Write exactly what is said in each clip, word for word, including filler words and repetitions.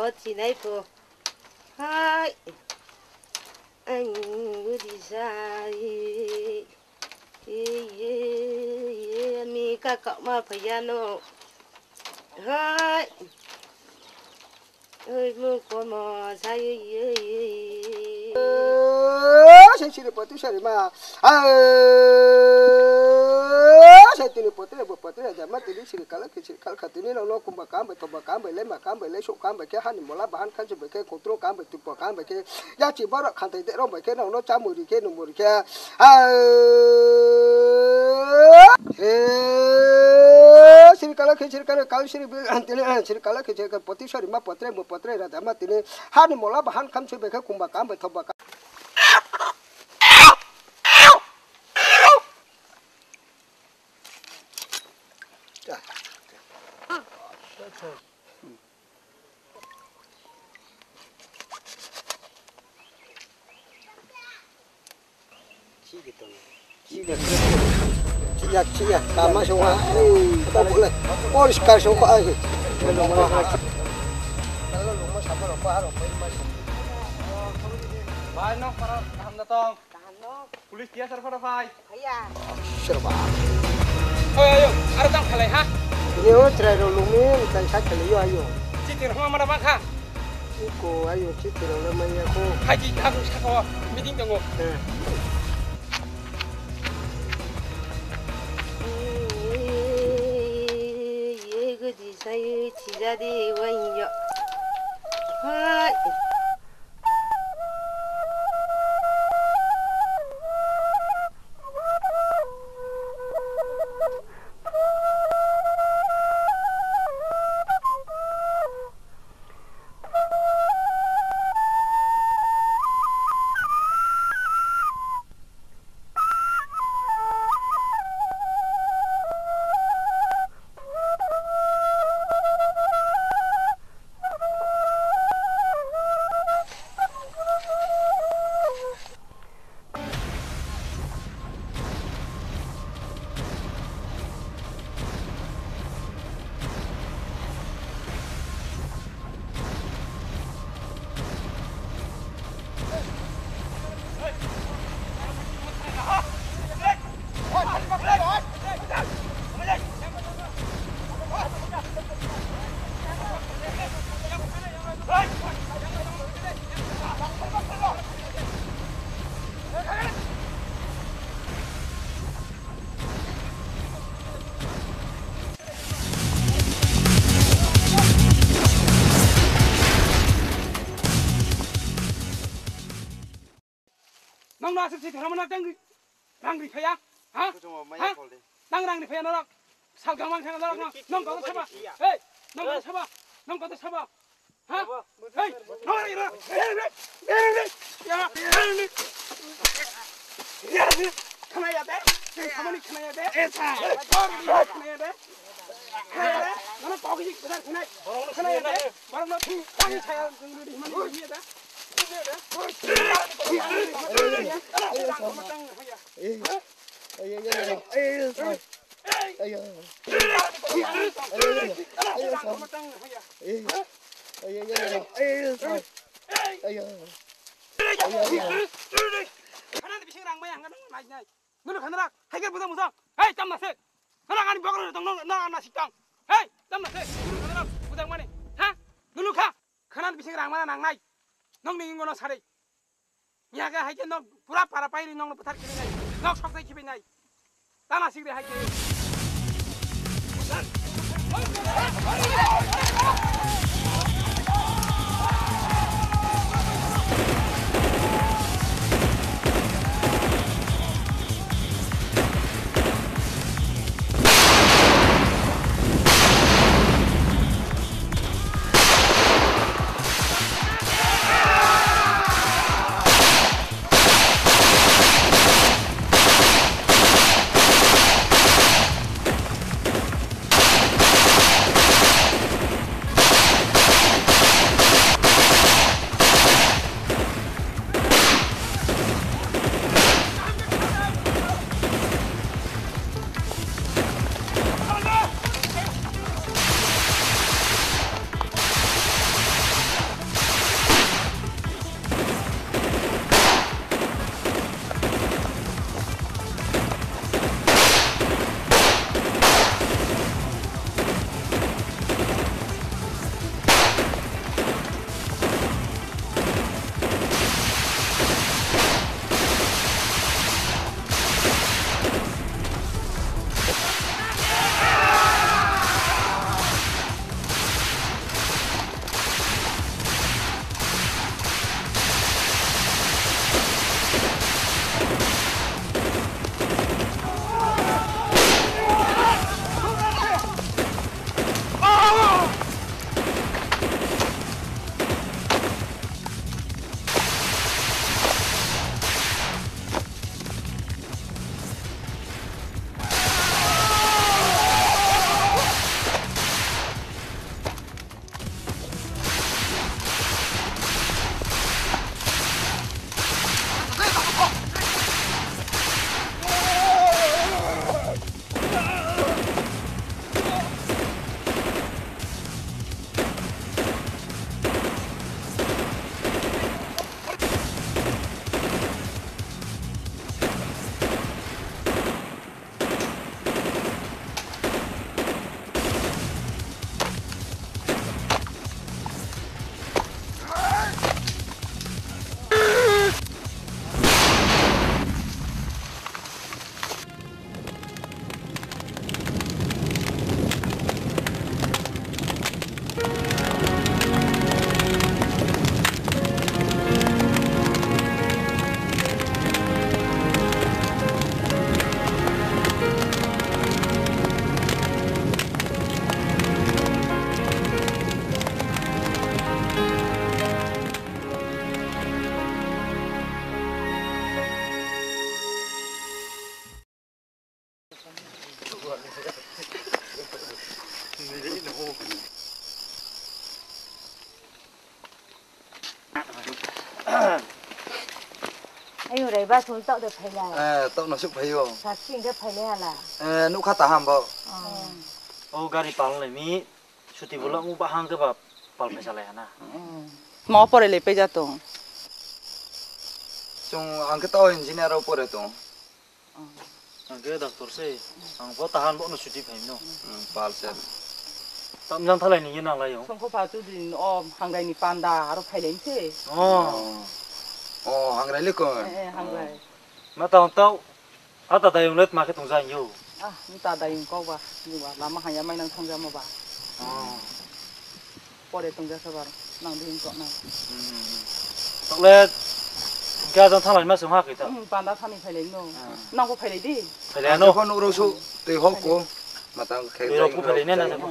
Bo chinai pho. Hai. Ang udi sa. Ye, ye, ye, mi ka ka ma phai ya no. Hai. Oi, mung komo sa ye, ye, ye. Sai siri poti sari ma. Sai tini poti, bo poti, jama tini siri kala khe siri kala kha tini nang no kumba kam bai, thoba kam bai, lema kam bai, leso kam bai khe, hani mola bahan khansi bai khe, khotro kam bai, tupo kam bai khe, yachi baro khantai de rong bai khe, nang no chamuri khe, numuri khe. He, siri kala khe, siri kala, kal siri bil, tini, siri kala khe, siri kala, poti sari ma, potre bo, potre raja ma, tini, hani mola bahan khamsi bai khe, kumba kam bai, thoba kam. Chiya, chiya, kama songha, ei, kobole, poriskar songkha, ai. Bai, no, para, kaham da tong. Police tiya sar phara phai. Serba. Oi, ayo, aro tang khalai ha. Ini o chrai rao lungmi, tang sa khalai yo ayo. Chithi rao ma mana bang kha. Iko ayo chithi rao le manya kho. Hai di, aku saka meeting tongo. Eh. Ye gudi sai chija di wai yo. Hai. Nang no aswk se theramo na tang rang ri phaiya? Ha? Ha? Nang rang ri phaiya norok? Salgang mang khana norok no. Nang kau saba? Hey, nang kau saba? Nang kau saba? Ha? Hey, nang rang ri ra. Ya, ya, khana ya de. Khana ya de. Khana ya de. Nang kau kisi benar khana. Khana ya de. Barang no thing, thing saya, mani ya de. Khana ni bising rang maya hangka nang nai nai. Nulu khana rak, hai khe bujang bujang. Hei, tamna se. Nang ani bagro tong, nang, nang ana sik tang. Hei, tamna se. Nulu khana rak, bujang mani. Ha? Nulu kha. Khana ni bising rang mana nang nai. Nong ni ingo no sari. Miya khe hai khe nok pura para pairi nong no bwthar khibi nai. Nok sok thai khibi nai. Tana sik de hai khe. Ba chung taoh de phailai. Eh, taoh no suh phai ou. Sasing de phailai hala. Eh, nukha taham bo. Oh. O gari pal lai mi, suti bo la mu ba hang khe ba pal phai salai hana. Hmm. Mo pore le peja tong. Chung ang khe taoh engineer rao pore tong. Ang khe doctor se, ang bo tahan bo no suti phai no. Hmm, pal se. Tam jang thalai ni ye nang lai ou. Songkho pha chu din o hangrai ni panda aro phailai se. Oh. Oh, hangrai le ko. Eh, eh, hangrai. Ma tang tau, ata dayung le tma khe tong jang yo. Ah, ni ta dayung kau ba, ni ba, lama haya mai nang thang jamo ba. Oh. Pore tong jasa bar, nang bihing to nang. Hmm. Tokle, kya jang thanglai ma sung ha khe ta? Hmm, panda thani phailai no. Ah. Nang bo phailai di. Phailai no. Jokho nuk rao su, tui hok ko, matang khe tui rao jang ku phailai ne na jang.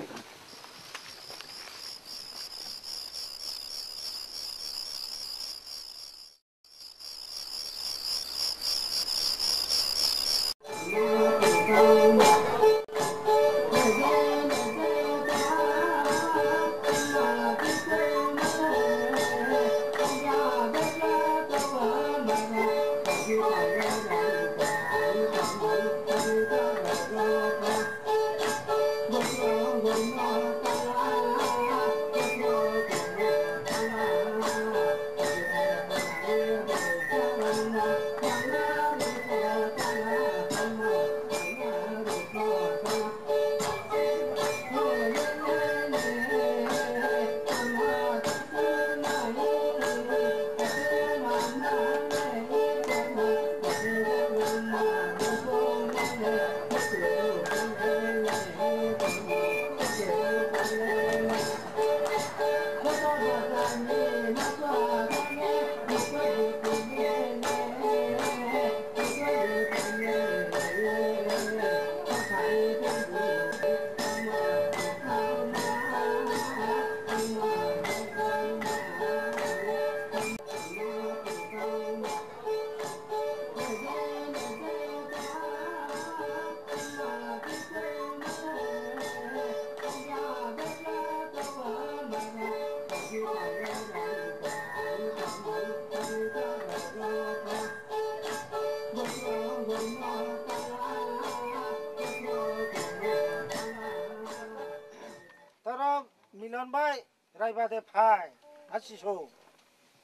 Tara Milon bai, raiba de phai, asi so.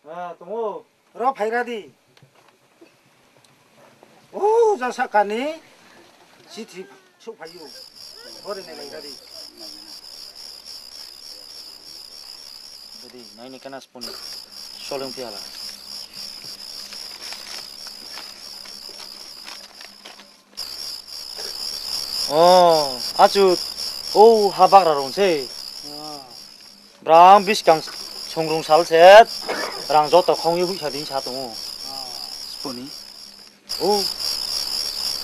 Ah, tong ou. Ro phai ra di. O, jang sahka ni chithi souhphai ou. Ore nai lai ra di. Bodi, nai ni kana spoon. Solung phi hala. O, achu, o, habagra rong se. Brang buskang songrung sal se, rang joto khong ye huihsa ding sa tong ou. Sponi. O,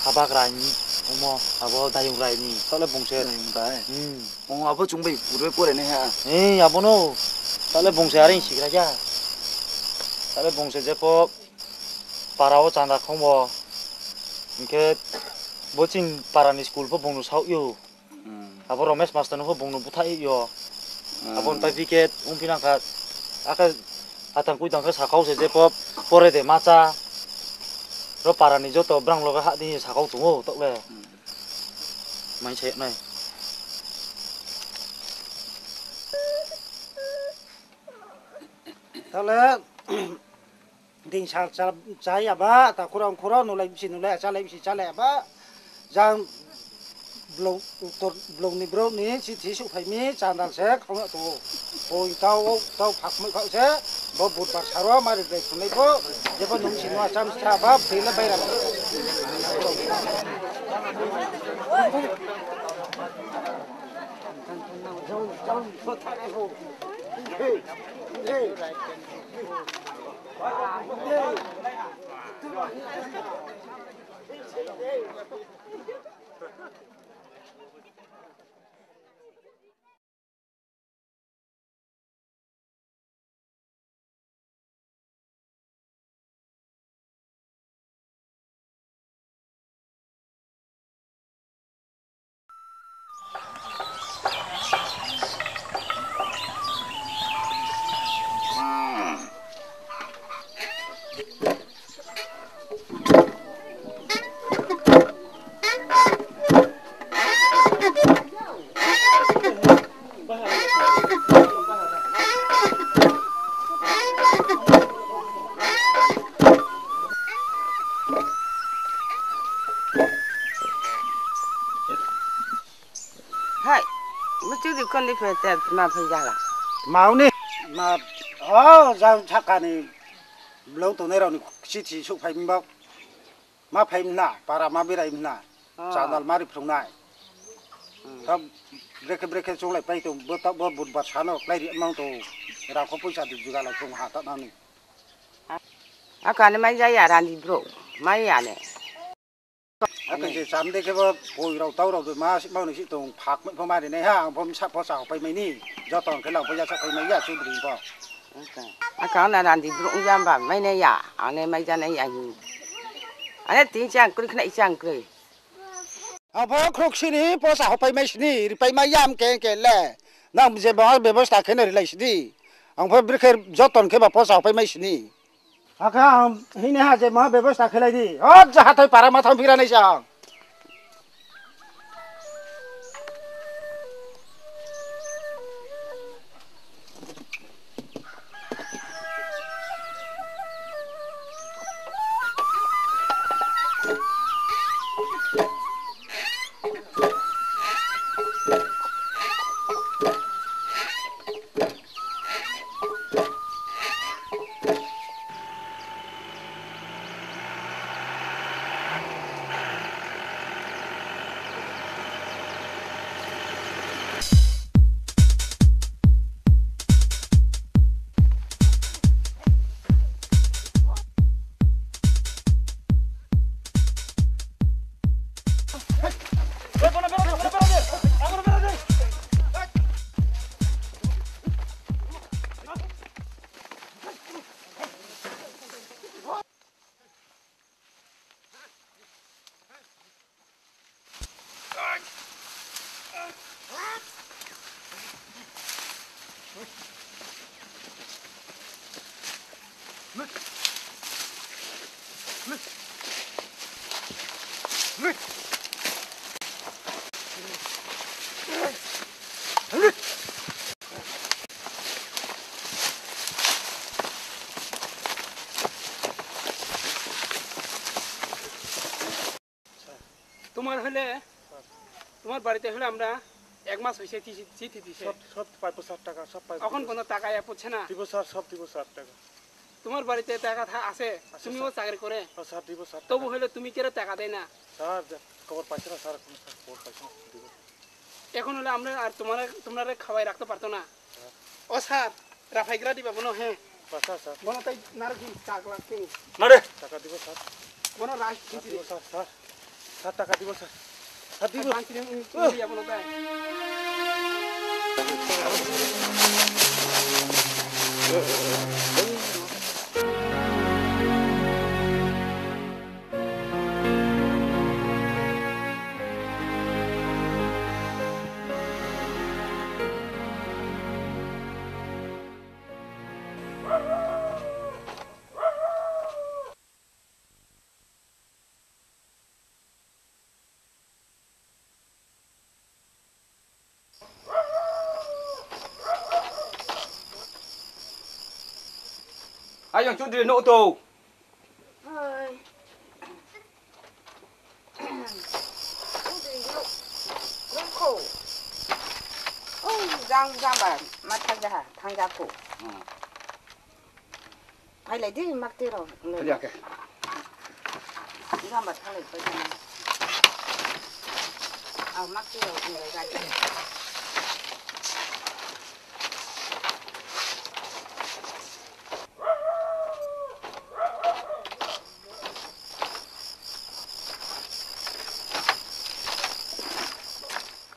habagra ni, omo, abo dayung rai ni, tale bung se. Dayung rai. Hmm. O, abo chung bai purbe pore nai ha. Eh, abo no, tale bung se are sigra ya. Tale bung se jepho, para wo chanda khong wo. Hing khe, bo chini para ni school pho bung no saoh ou. Hmm. Abo Romesh master no pho bung no búthaih yo. Hmm. Abo ni pai phi khe ongphi nang kha, akhe atang kui tang khe sakau se jepho pore de ma cha. Ro para ni joto brang loge hah di sakau tong ou, tokle. Hmm. Mai se nai. Tokle, Dingsa cha, cha ya ba, ta khura ongkhura, nulai bisi nulai, chalai bisi chalai ya ba. Jang blong, utor, blong ni brouh ni chithi souhphai mi, chandal se khong ya tong ou. Poi tau, o, tau phak moi khao se, bo budbar saro, mari bai khunlai pho, jepho nung si nua cham sa ba, bthai le bai ra. Di kon di phe te ma phai jala. Mau ni, ma, o, jang saka ni blong tongnai rao ni chithi souhphai mi ba. Ma phai mna, para ma berai mna. Ah. Chanal ma ri phrungnai. Hmm. Tha brekhe brekhe chunglai pai tong, bo ta, bo budbar sano klái ri mang tong. Rang kho poisa di biga lai tong ha ta nani. Aka ni mai ja ya randi brouh, mai ya ne. Aka je cham de khe bo poi rao tau rao de ma si mang ni si tong phak mai pho ma ri nai ha, ang pho msa pho sa pai mai ni. Joto ang khe lang pho ya sa pai mai ya, chudri pho. Aka ang na randi brouh ong ya ba mai nai ya, ang ne mai ja nai ya hi. Ang ne tin chang kroi khna i chang kroi. Ang pho khruksi ni posa hopai mai sini, ripai mai yam khe khe le. Nang je ba bebosta khe no rilai sidi. Ang pho brekhe joton khe ba posa hopai mai sini. Akhe ang hini ha je ma bebosta khe lai di. O, ja hathái para ma thang phira nai sa ang. তোমার হলে, তোমার বাড়িতে হলে আমরা এক মাস হয়েছে চিঠি, চিঠি দিছে। সব, সব পাইবো স্যার, টাকা সব পাইবো। এখন কোনো টাকা ইয়া পড়ছে না। দিব স্যার, সব দিব স্যার টাকা। তোমার বাড়িতে টাকা থা-, আছে, আছে তুমিও স্যার। চাকরি করে। হ্যাঁ স্যার, দিব স্যার তবু টাকা। হলে তুমি কেন টাকা দেয় না? স্যার, যে খবর পাইছে না স্যার, কোনো স্যার খবর পাইছে না, দিব। এখন হলে আমরা আর তোমার, তোমরা খাওয়াই রাখতে পারতো না। স্যার। ও স্যার, রাফাই গেলা দিবা মনে হয়। বাসা স্যার। মনে তাই নারকেল চাক লাগতে। না রে। টাকা দিব স্যার। মনে রাইস স্যার, দিব স্যার, স্যার। স্যার, টাকা দিব স্যার। স্যার, দিব। আর বান্তি নিয়ে তুমি দিয়া মনে তাই। Ayong Chaudhary no to. Hai. Chaudhary no. No ko. Oh, jang jang ba ma thang ja ha, thang ja ko. Hmm. Phailai di, makti rao. Phailai khe. Jamba thanglai pai thanglai. Ang makti rao nglai gai.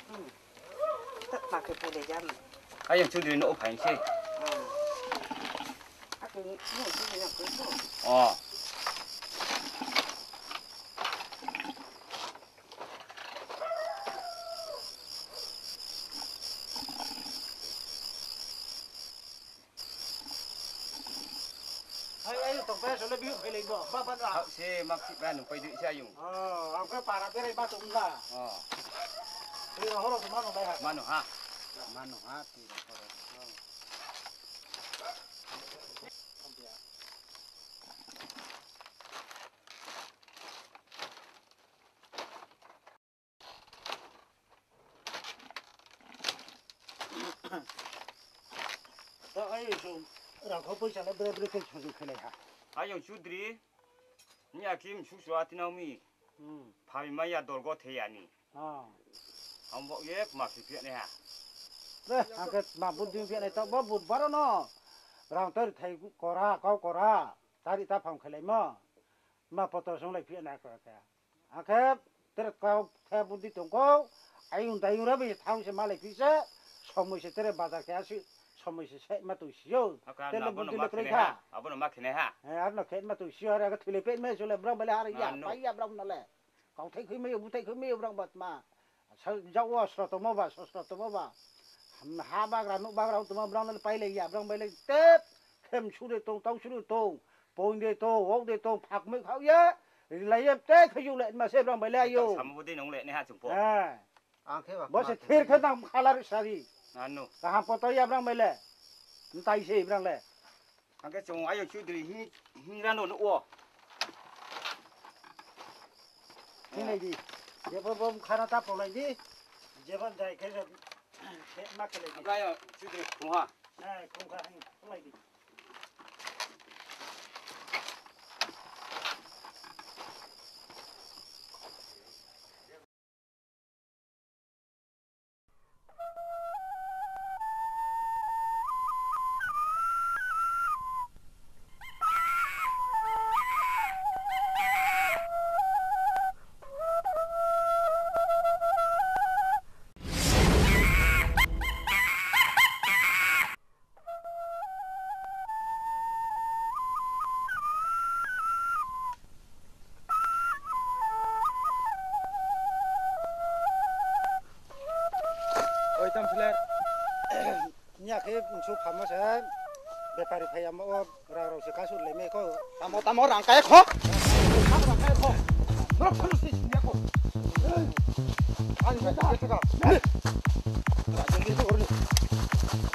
Hmm. Ayang Chaudhary no phai se. Hmm. Oh. Hai, ayung tong pai, solo bihu phai lai bo, ba, ba, ba. Hak se, mak si ba, nung pai dui se ayung. Oh, ang khe para berai ba tong la. Oh. Tui rao horo se mano bai ha. Mano ha. Mano ha, tui rao horo. Oh. Rang kho poisa le bre bre khe soju khelai ha. Ayong Chudri, ni akhe msusu atinao mi. Hmm. Phami maya dol gothe ya ni. Ah. Ang bo ye ma phi phi nai ha. Bre, ang khe ma bud ding phi nai to bo bud baro no. Rang tor thai kora, kau kora. Tari ta phang khelai mo. Ma poto song lai phi nai ko khe. Akhe tere kau the budi tong kau, ayung dayung ra bai thang se malai phi se, somoi se tere bazar khe asi, somoi se se ma tong si yo. Aka tere na bono budi ma le kroi khe nai kha. Ha, abono ma khe nai ha. Eh, arno khe ma tong si yo, are khe thoi le pe me so le brang bai le har ya, pai ya brang no le. Kau thai khui mai yo, bu thai khui mai yo brang bat ma. Sa, ja wo sro tongmo ba, sro sro tongmo ba. Ham, ha bagra, nuh bagra tongmo brang no le pai le ya, brang bai le tep, khem suri tong, tau suri tong. Pon de to, wok de to, phak mui khau ye, rilai ye, te khe yuk le ma se brang bai le ayo. Samo bo de nong le ne ha chung po. Eh. Ang khe ba bo se ma thir khe nang khalar sari. Ano. Kaham poto ya brang bai le. Ntai se brang le. Ang khe chung ayo Chudri hi, hi rano no wo. Hi nai di. Je bo bo khana ta polai di. Je bo dai khe, khe ma khe lai di. Ang khe ayo Chudri khung ha. Eh, khung kha, hi, polai di. Oi, tam sile. Nya khe nsu phamo se. Bepari phai amo o rang rao se kasu lai mai kho. Tamo, tamo rang kai kho. Tamo rang kai kho. Norok sunu si sinya kho. Ani mai ta ka.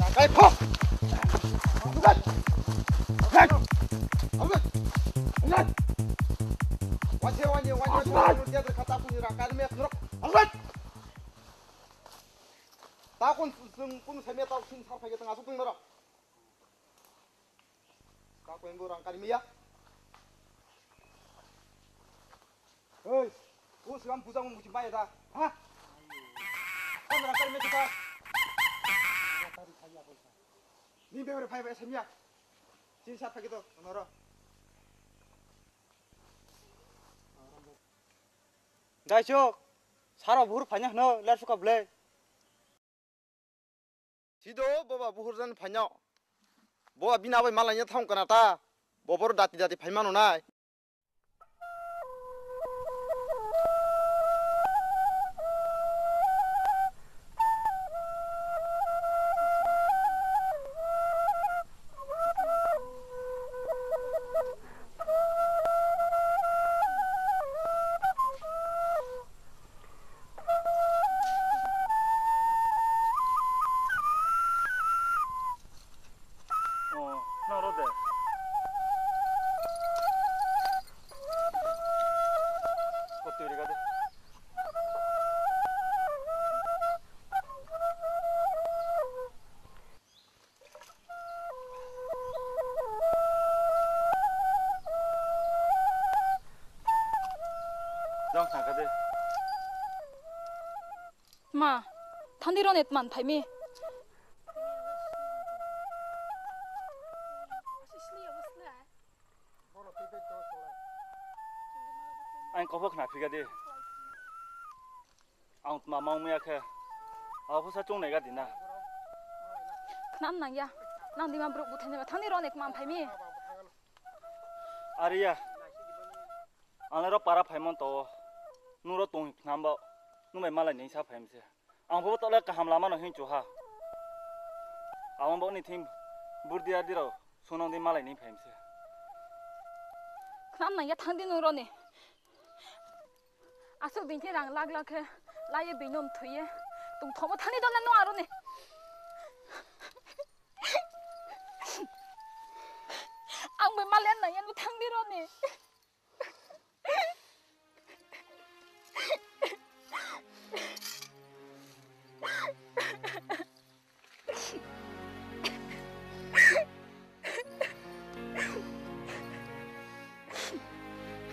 Rang kai pho. Bukan. Bukan. Bukan. Wajah, wajah, wajah. Bukan. Dia berkata pun rang kai me norok. Bukan. Takun sung pun semia tau sin sar phai tengah sung norok. Takun bu rang kai me ya. Hei, bu siang puja mu muji mai da. Ha? Kan rang kai me kita. Ni be phai phai semia. Sin sar phai to, noro. Daisok, saro buhur phai na hno, ler suka ble. Sido, boba buhur jan phai no. Boba bina bai malai ya thang kana ta. Bobor dati dati phai mano nai. O, nang ro de. Kotui ri ga de. Jang sa kha de. Ma, thandi ro ne tman phai mi. Ang kau pho khna phi ga di. Ang tma mang mi ya khe. Abo pho sa chung nai ga di na. Khnam nang ya. Nang di ma brouh buthainai ba thandi ro ne tman phai mi. Are ya. Ang le ro para phaimo to, nung ro tong khnam ba, nung bai malai ni sa phai mi se. Ang pho to le kaham lama no hing chu ha. Ang bo ni thing burdi ardi rao, sunang di malai ni phai mi se. Khnam nang ya thang di nung ro ni. Asuk din khe rang lak lak khe, la ye bini no mthoi ye. Tongthomo thang di do le nung aro ni. Ang bai malai nang ya nung thang di ro ni.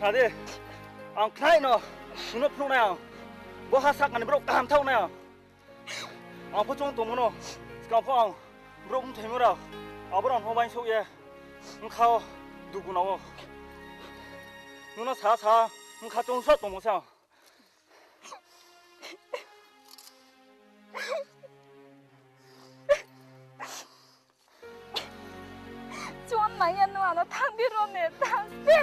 Khna di, ang khnai no, nung no phnuh nai ang. Bo ha sakha ni brouh kaham thaoh nai ang. Ang pho choung tongmo no, skang pho ang brouh mthaimo rao, abo rao no uaingsouh ye, bkha wo dugu nang ou. Nung no sa sa, bkha choung sroh tongmo se ang. Chuan nai ya no ano thang di ro ne thang se.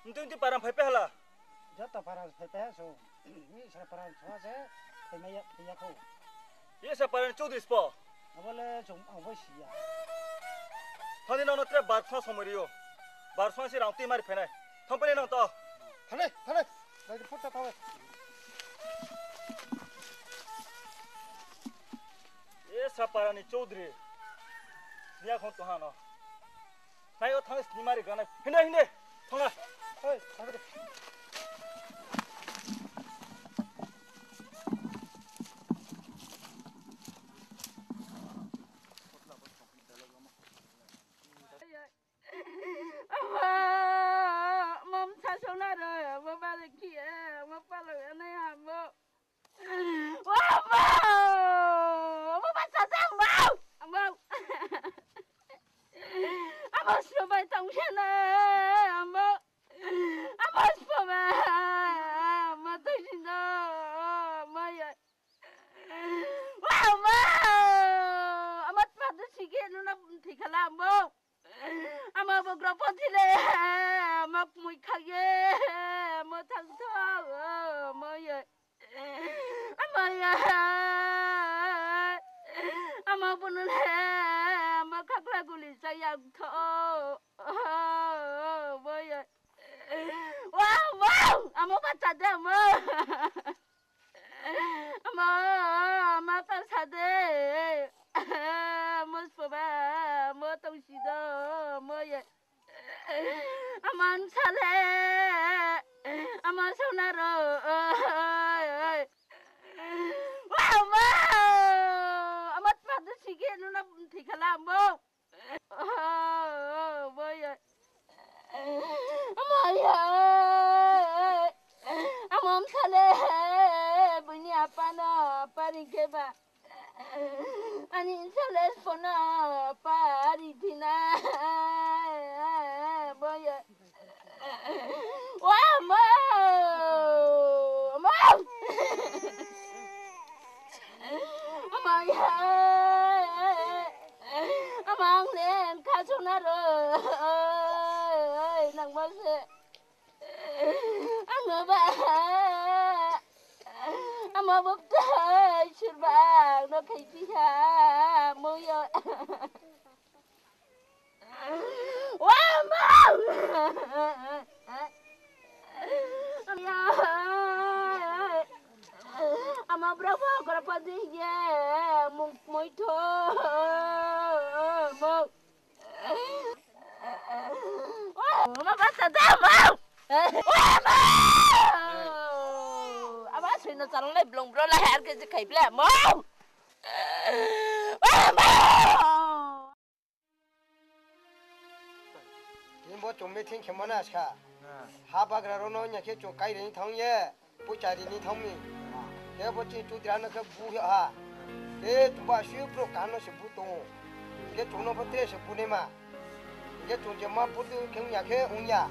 Nti nti para phai pe hala. Joto para phai pe ha so. Ni sra para so se. Phai mai ya, phai ya kho. Ye sa para ni chaudhuri spo. Abo le chung ang bo si ya. Thani nang no tre bar khna somoi ri ou. Bar khna si rang tui mari phainai. Thang pai nai nang to. Thang nai, thang nai. Nai di phota thang nai. Ye sa para ni chaudhuri. Sini ya khon to ha no. Nai o thang sini mari ganai. Hinde, hinde. Thang na. Hoi, thang de. Ama, mam sa sona ro, ama ba le ki, ama palo, ama ya, ama. Wa, ama! Ama ba sa sa, ama! Ama! Ama sro bai tong se na, ama! Ama sro ba, ama tong si na, ama ya. Wa, ama! Ama tma de si ke nuna thikhala, ama! Ama bo gropothi le, ama kmui kha ye, ama thang tho, ama ye. Ama ye. Ama bo no le, ama khakla guli sa ya tho, ama ye. Wa, ama! Ama ba cha de, ama! Ama, ama ta sa de. Ama spo ba, ama tong si do, ama ye. Ama nsa le, ama sona ro. Wa, ama! Ama tma de si ke nuna thikhala, ama! Ama ya. Ama ya. Ama msa le, bini apa no, apa ri khe ba. Ani msa le, spo no, apa ri phi na. Ama ya. Wa, ama! Ama! Ama ya! Ama ang le kha sona ro. Nang ba se. Ang no ba. Ama bo kthai sur ba ang no khai phi ha. Mo yo. Wa, ama! Ama ya. Ama bra bo kora pa di ye. Mung moi tho. Mo. Wa, ama ba sa da mo. Wa, ama! Ama sui no chalong le blong bro la har ke je khai ble mo. Wa, ama! Tini bo chung meeting khemo na ska. Ha bagra rao no nya khe chung kai ri ni thanng ye, poicha ri ni thanng mi. Khe bo chini chudra no khe bu ha. E, chung ba si brouh kaham no se bu tong ou. Hing khe chung no pho tre se bu nai ma. Hing khe chung je ma bu tong khe ong ya khe ong ya.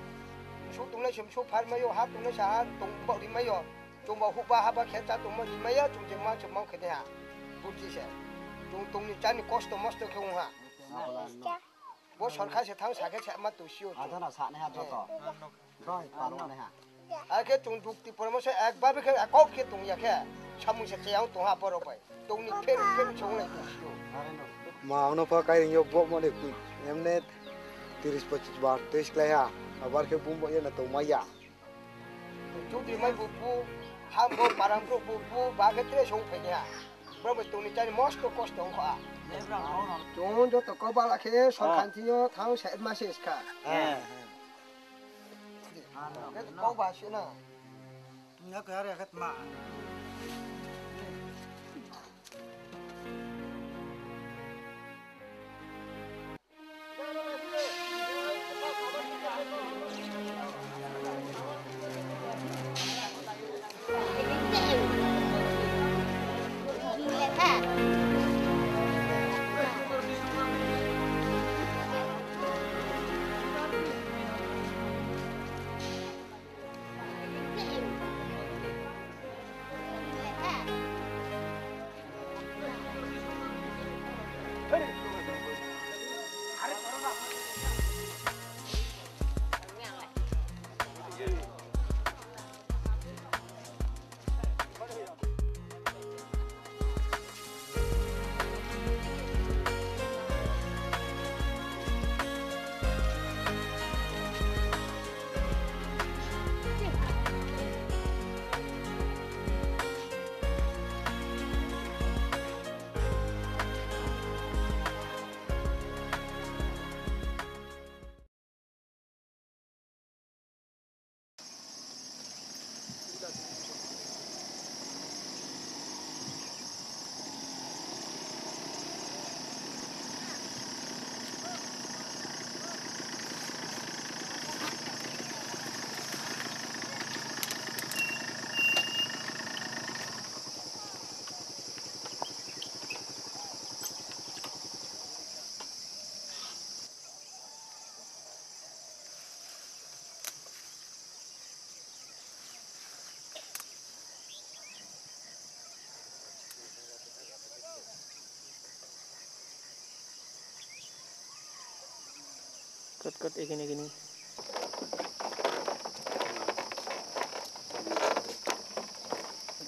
Msu tongnai se msu phar mai ou, ha tongnai se ha tong baoh ri mai ou. Chung ba huh ba ha ba khe chá tongmo ri mai ya, chung je ma se ma khe nai ha. Buji se. Chung tong ni chá ni kosto mosto khe ong ha. Bo sorkar se thanng sa khe se ma tong si ou chung. Akhe chung jukti poramorso ekbar khe kau khe tong ya khe, samung se chaya tong ha borok bai. Tong ni pheru pheru se ong lai tong si ou. Ma, ono pha kairing yo bo mo ni kui. Emne tiris pochis bar test klái ha. Abar khe bumbo ye na tong mai ya. Chudri mai bu bu, ham bo parang brouh bu bu, ba khe tre song phai ni ha. Brouh bai tong ni chá ni mosto kosto ong kho a. Chung joto kau bala khe sorkar thing yo thanng se ma se skha. Kau ba si na. Nya khe are khe tma. Kat kat, ekini, ekini.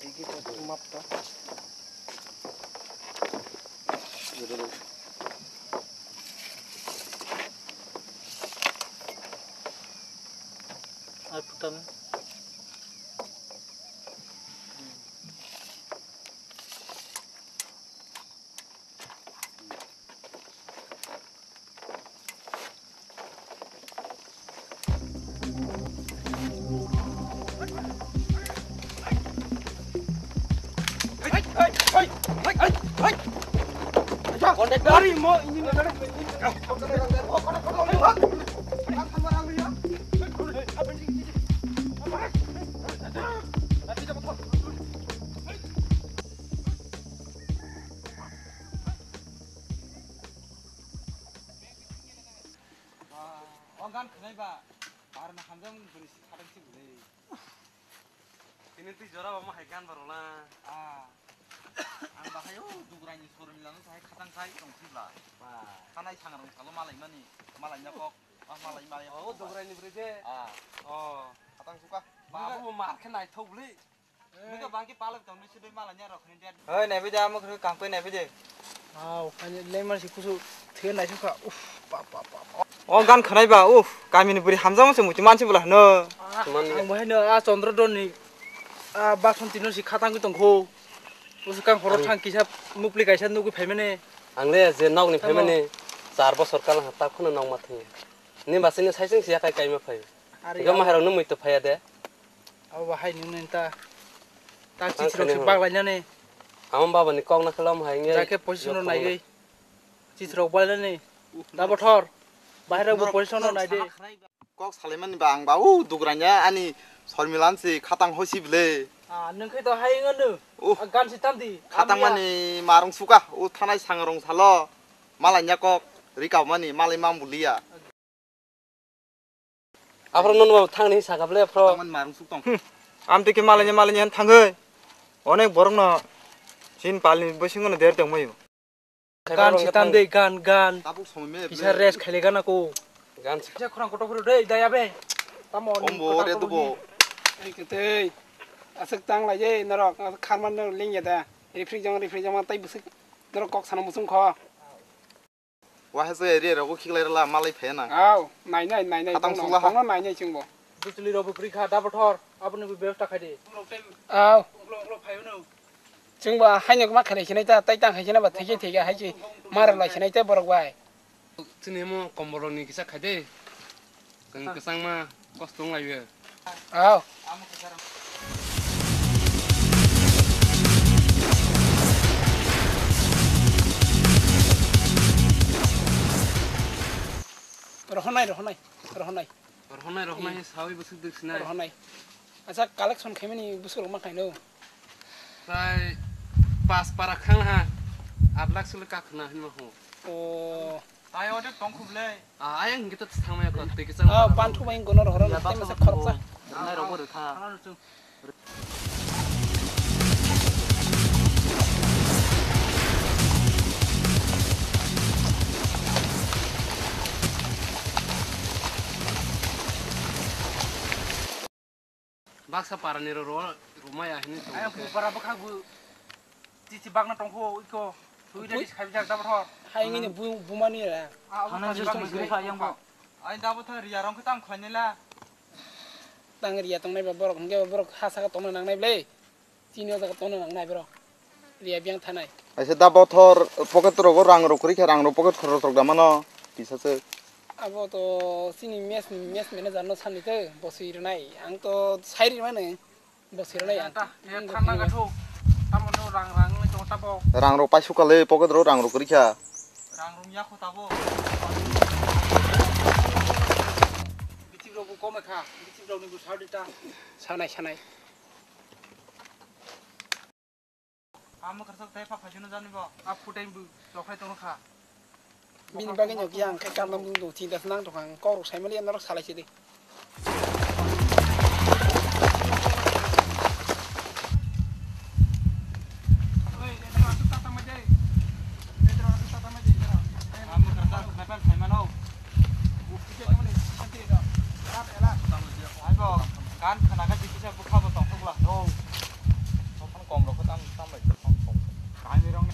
Digi to map to. Ai putan. Ba, o gan khnai ba, bar na hamjang bini si khatang si bini. Tini tui jora ba ma hai gan baro la. Ah. Ang ba hai o Dugrai ni showroom lano sai khatang sai tong si bla. Ba. Khanai sangrong salo malai mani, malai na kok, ba malai malai. O Dugrai ni bri de. Ah. O. Khatang suka. Ba bo mar khe naithok bli. Nungka bangke palak tong, nung sudui mala nya rok ni dia. Oi, naibi de, amo khe kangkoi naibi de. Au, ani lemar si kusu thir nai sukha. Uf, pa, pa, pa, pa. O gan khnai ba, uf, kami ni buri hamjamo se muti mansi bula hno. Ah, ang bahai no, a Chandra Don ni, a Basanti no si khatang tong kho. Usu kang horo thang kisa mupli kaisa nugui phaimani. Ang le je nok ni phaimani, char bosor kala ha ta khuna nok ma thang. Ni basi ni saising siya kai kai ma phai. Are ga ya. Maharok no mui to phaiya de. Abo bahai ni nini ta. Ta ang chithrok se khani baglai nani. Amo baba ni kok na khalam hai nge. Jake position rok nai gei. Chithrok baglai nani. Da bothor. Bahai rok bo position rok nai de. Kok salai mani ba ang ba u dugranya ani sormilan se khatang hosi bile. Ah, nung khe to hai ngo nu. Uh. Ah, gan si tam di. Khatang mani marung suka, u thanai sangrong salo. Malai nya kok, ri kau mani, malai mang bulia. Aphro nono thang ni saka ble aphro. Khatang mani marung suk tong. Hmm. Am tike malai nya, malai nya thang hoi. Onek borok no. Chin pal ni bosing no der tong mayo. Gan si tam de, gan, gan. Tabuk somoi me. Kisa rest khaile gan ako. Gan si. Kisa khorang kotor khoro de, daya be. Tamo ni ombo kotor re khoro dubo. Ni. Ei ketei. Aswk tang lai je, norok, kharman no ling ya da. Refri jong, refri jong, tai bwswk. Norok kok sana musung kho. Waha se area rok khiklai rala, malai phai na. Au, nai nai, nai nai, khatang tongno, sula ha. Tongno nai nai chwngbo. Bwchwlwi rok bo phri kha, da bothor, aboni bo bebostha khai di. Au. Ulo, ulo phai hwno. Chwngbo haino ma khalai sinai ta, tai tang khai sinai ba, thai khe thai kha, hai se, mara lai sinai ta borok bai. Chini mo kombol rok ni kisa khai de. Kwchang ma, kosto wng lai o. Au. Rohonai, rohonai, rohonai. Rohonai, rohonai, eh, sawi bwswk dwk sinai. Rohonai. Acha, collection khaimani bwswk rok ma khaino. Prai pas para khang ha, aat lakh sule kakhna hinma ho. O. Tai o de tong khuble. Ah, ayang hingke to thangmaya ko, tei kisa. Ah, panthu bai gono rohoro, ya, tei masa khoroksa. Nai rogo rikha. Baksa para ni ro, ro, romaya hini tong. Ayang para bwkha bu. Chichi bakna tongkho iko. Sui ready khai bijak da bothor. Hai ngini bu, bumani ra. Ah, hana jisung sui kha yang bo. Ai da bothor riya rong khe tam khlai nila. Tang riya tongnai ba borok hingke borok ha saka tongna nangnai ble. Chini o jaga tongna nangnai borok. Riya biang thanai. Aise da bothor pocket rogo rang rok kwrwi khe rang rok pocket khoro rok da mano. Tisa se. Abo to chini mes, mes manager no sani te boswi rwnai. Ang to sai ri mani. Bo sirnai ang. Thanna gathok. Tamo no rang rang ni tong tabo. Rang rok paisuk kale pocket ro rang rok kwrwi kha. Rang rung ya kho tabo. Bichik rok bo kom kha. Bichik rok ni bo sar di ta. Sanai, sanai. Amo kharsok tei pha phaisano jani bo. A phutai bo chokhlai tong kha. Bini bagwi no kiyang khe kamna mung do chinta se nang tong kha. Ang kok rok sai mali norok salai si di. Amo kharsok sniper sai mano. Aibo, gan khna kha jikisa bwkha bo tongthok la. No. Sophang kom rok tam, tam bai, tam kom. Kaham ni rong.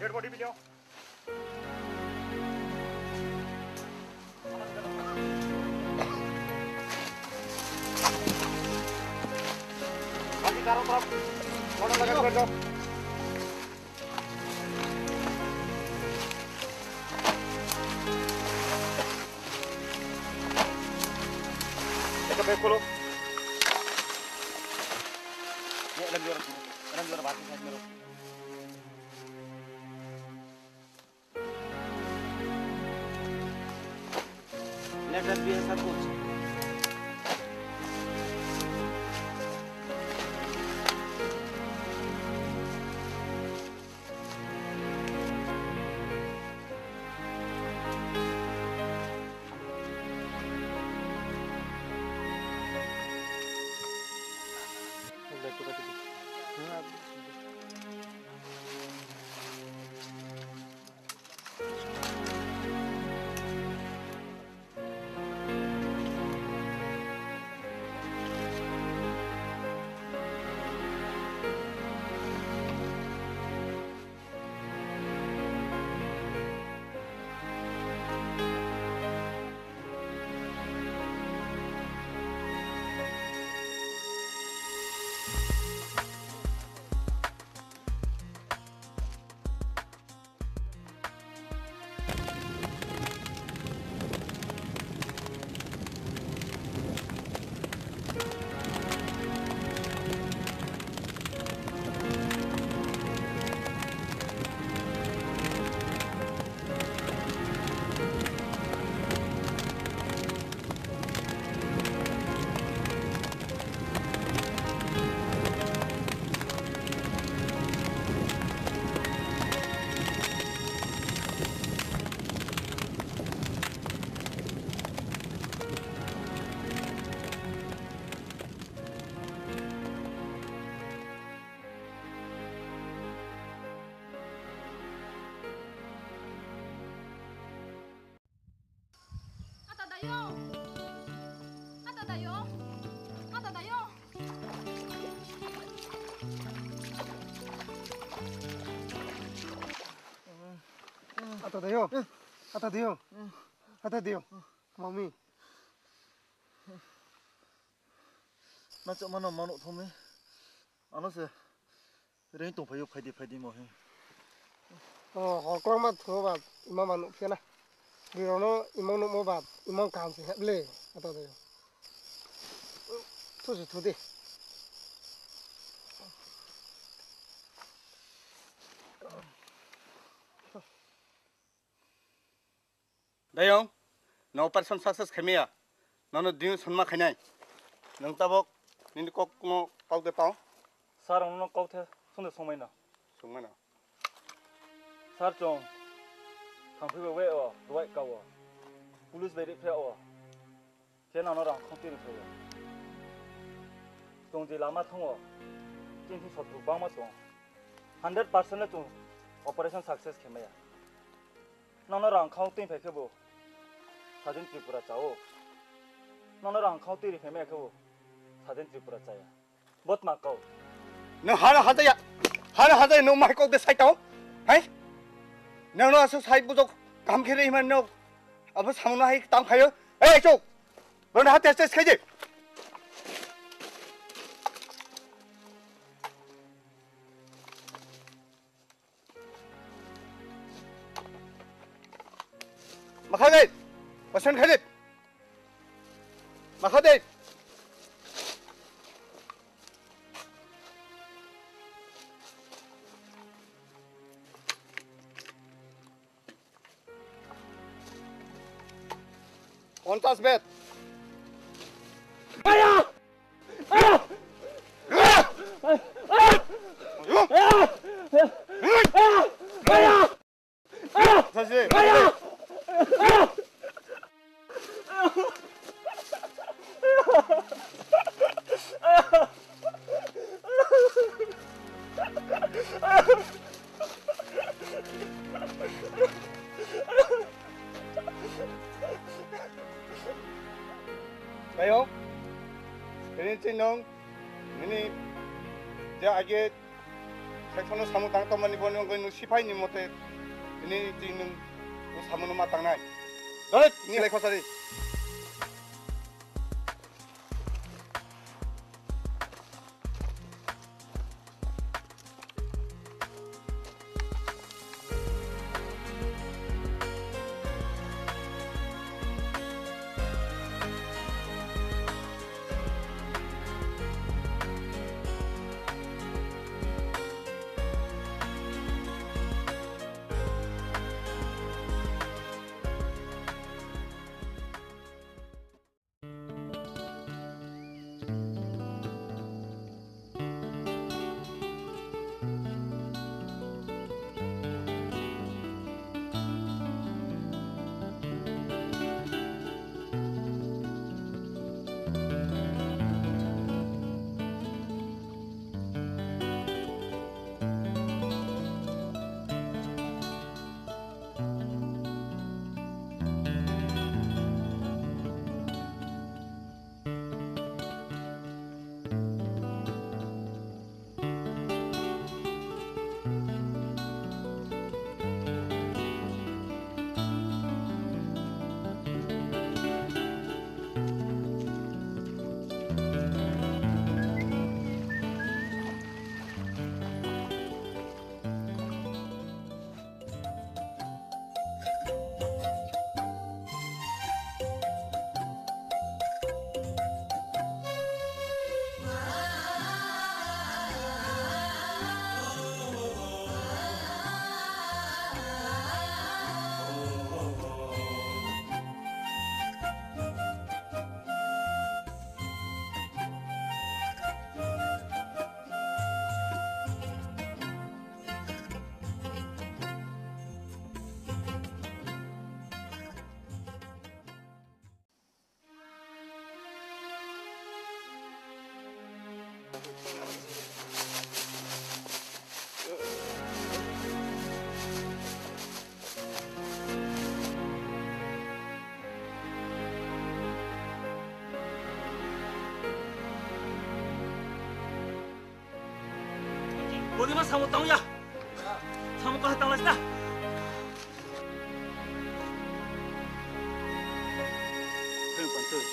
Dead body भी ले आओ। बाकी चारों तरफ बॉर्डर लगा के बैठ जाओ। एक बैग खोलो। ये एलएमजी वाला, एलएमजी वाला बाहर की साइड में रखो। Let us be a circle. Ata dayo. Ata dayo. Ata dayo. Ata dayo. Ata dayo. Ata dayo. Mami. Nachaohma no manuh thong mi. Ano se reing tongphai ou, phai di, phai di mo he. O, hor klangma thu ba, imang ma nuh phi ya na. Bri rao no imang nuhmo ba, imang kaham se hep le. Ata dayo. Thu se thu di. Dayong, no operation success khaimai ya. Nono ding sonma khainai. Nung tabok nini kok no kau de tao. Sir, ang no kau the, sung de sungmai no. Sungmai no. Sir, chung thangphi bai we o, ruai ka o. Police bai riphi o. Khe nang no rang khong tiri phai o. Chung je lama thanng o. Chini thing sotru bangma tong. Hundred percent le chung operation success khe mai ya. Nang no rang khong tui phai khe bo sadin Tripura cha o. Nang no rang khong tiri phai mai ya khe bo sadin Tripura cha ya. Bo tma kau. Nang hana hajaya, hana hajaya nung mai kau de sai tao. Hai? Nang no asuh sai bujok kaham khe ri hima no. Abo samung no hai tang khai o. Ei, chuk! Bo no ha test test khai di. Makha de. Pasan khai de. Makha de. Ponchas bet. Sasi. Kayo, ini chinong, ini dia age Saitho no samung tang tongmani bo ni ongoi nung siphai ni mote, ini tini nung o samung no ma tangnai. Dole, ni lai khosari. Bodima samung tang ya. Samung kaha tang lai sna. Hei, Pantui.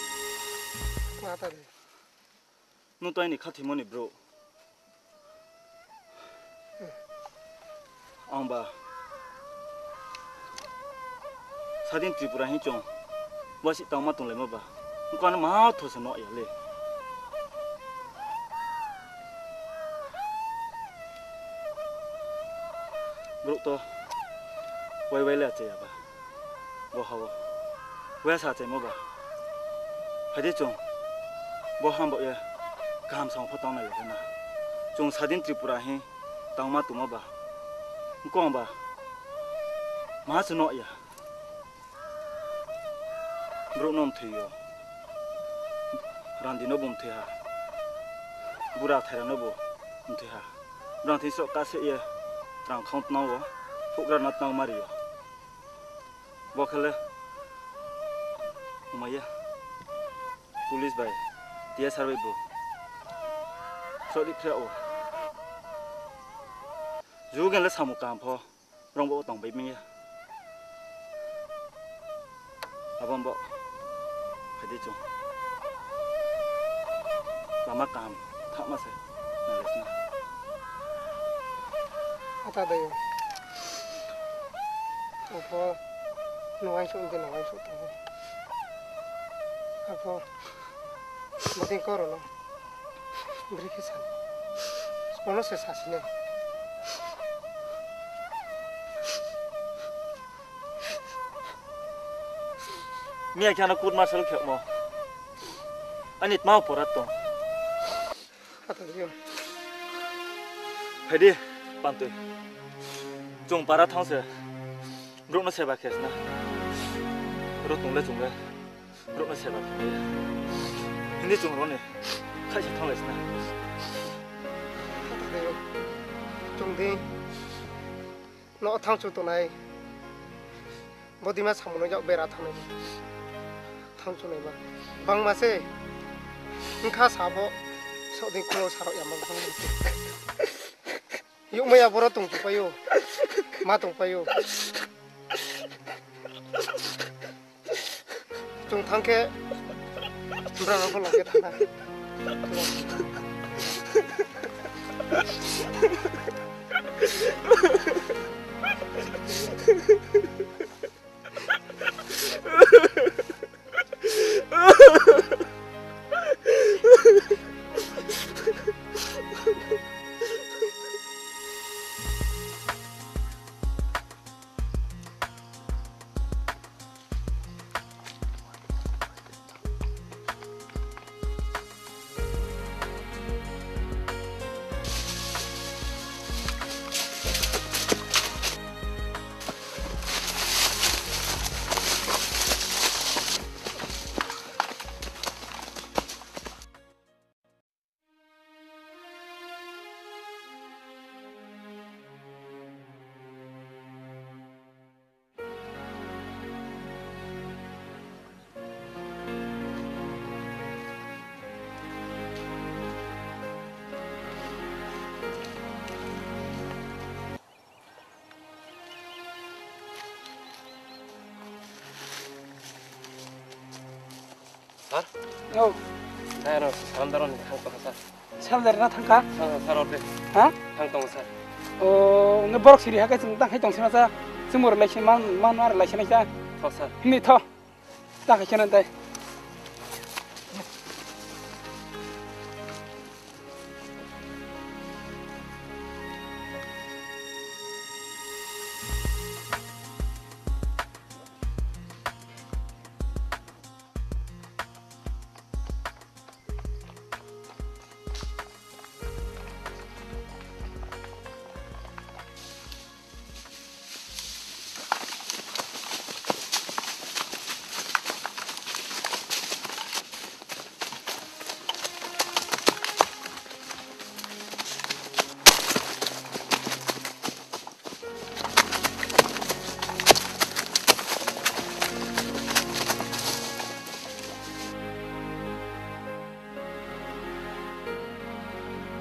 Nung to aini khathoimo ni brouh. Ang ba sadin Tripura hing chung wasi tangma tonglaimo ba, ongkha no ma tho se no ya le. Brouh to wai wai le achai ya ba. Bo ha wo. Wai sa achaimo ba. Phai di chung. Bo ham bo ye. Kaham samung pho tang nai le na. Chung sadin Tripura hing tangma tongma ba. Ongkha ba. Ma se no ya. Brouh no mthoi yo. Randi no bo mthoi ha. Bura thaira no bo mthoi ha. Brang thing sroh kase ye. Rang khang tnang wo. Houhgra no tnang mari yo. Bo khe le. Umai ya. Police bai. T S R bai bo. Sroh di phre o. Jugen le samung kaham pho. Rong bo tong bai mi ya. Abo bo. Phai di chung. Lama kaham. Thahma se. Nai le sna. Ata dai yo. Apho. Nung aing sung di nung aing sung tong. Apho. Bodei koro no. Brekhe sa. Bono se sasi nai. Miya khe ano court martial khe mo. Ani tma opora tong. Phai di, Pantui. Chung para thanng se. Brouh no seba khe sna. Ro tong le chung le. Brouh no seba khe. Hindi chung ro ni. Khaisa thanng le sna. Chung di. No thanng chu tongnai. Bodima samung no yak bera thanng nai. Thanng chu nai ma. Bangma se. Ongkha sabo. Soding khulo sarok ya ma bangma se. Youhmai ya boro tong tongpai ou. Ma tongpai ou. Chung thanng khe, bra no pho lok khe thanng nai. Sir? O. Dai no, surrender ni thang tong, sir. Surrender na thang kha? Sir, sir, order. Ha? Thang tong, sir. O, nge borok siri ha khe chwng tang hai tong sima sa. Chwng mo relation man, man, man relation sa. Tho, sir. Hini tho. Tang hai khe nan dai.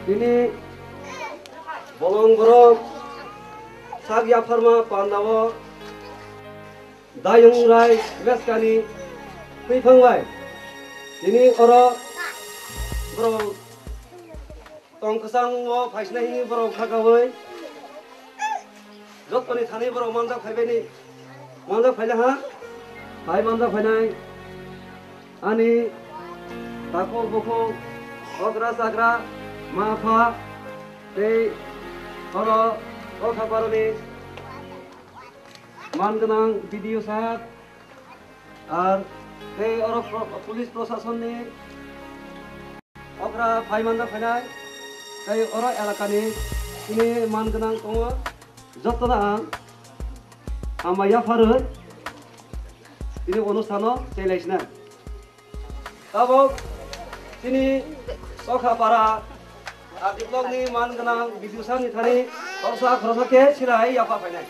Tini bolong borok sak yapharma panda o Dayung Rai Meskani tuiphang bai tini oro borok tong kwchang o phaisinai hini borok khakaui jotoni thani borok manjak phaibai ni manjak phaina ha. Phai manjak phainai ani takhuk bukhuk okra chakra ma pha tei oro o khaparoni man gwnang B D O saheb, ar tei oro pro-, police prosason ni okra phai manjak phainai, tei oro elaka ni chini man gwnang tongo, joto no ang hambai yapharwi tini onusthan no chelai sinai. Tabok chini Tokha para R D block ni man gwnang B D O saheb ni thani khoroksa khoroksa khe silai yapha phainai.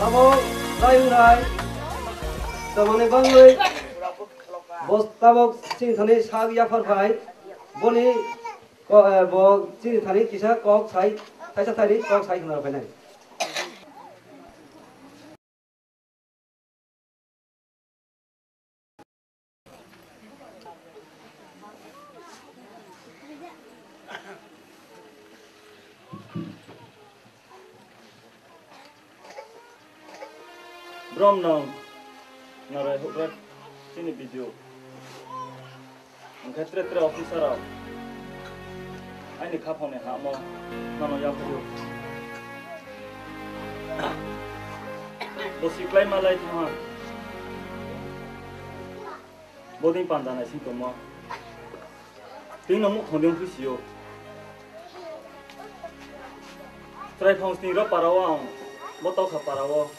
Abo, tai wngnai, tamani bagwi, bo tabok chini thani sak yaphar phai, boni ko-, eh, bo chini thani kisa kok sai, thaisa thaini kok sai khna rw phainai. Brom nang narai houhgra chini video. Hingkhe tre tre officer rao aini khaphang ni hamo nano yaphai ou. Bo siklai malai thangha. Bodei panda naising tongmo. Tini no muhthong di ongphi si ou. Chrai phang sning ro para wo ang, bo taukha para wo.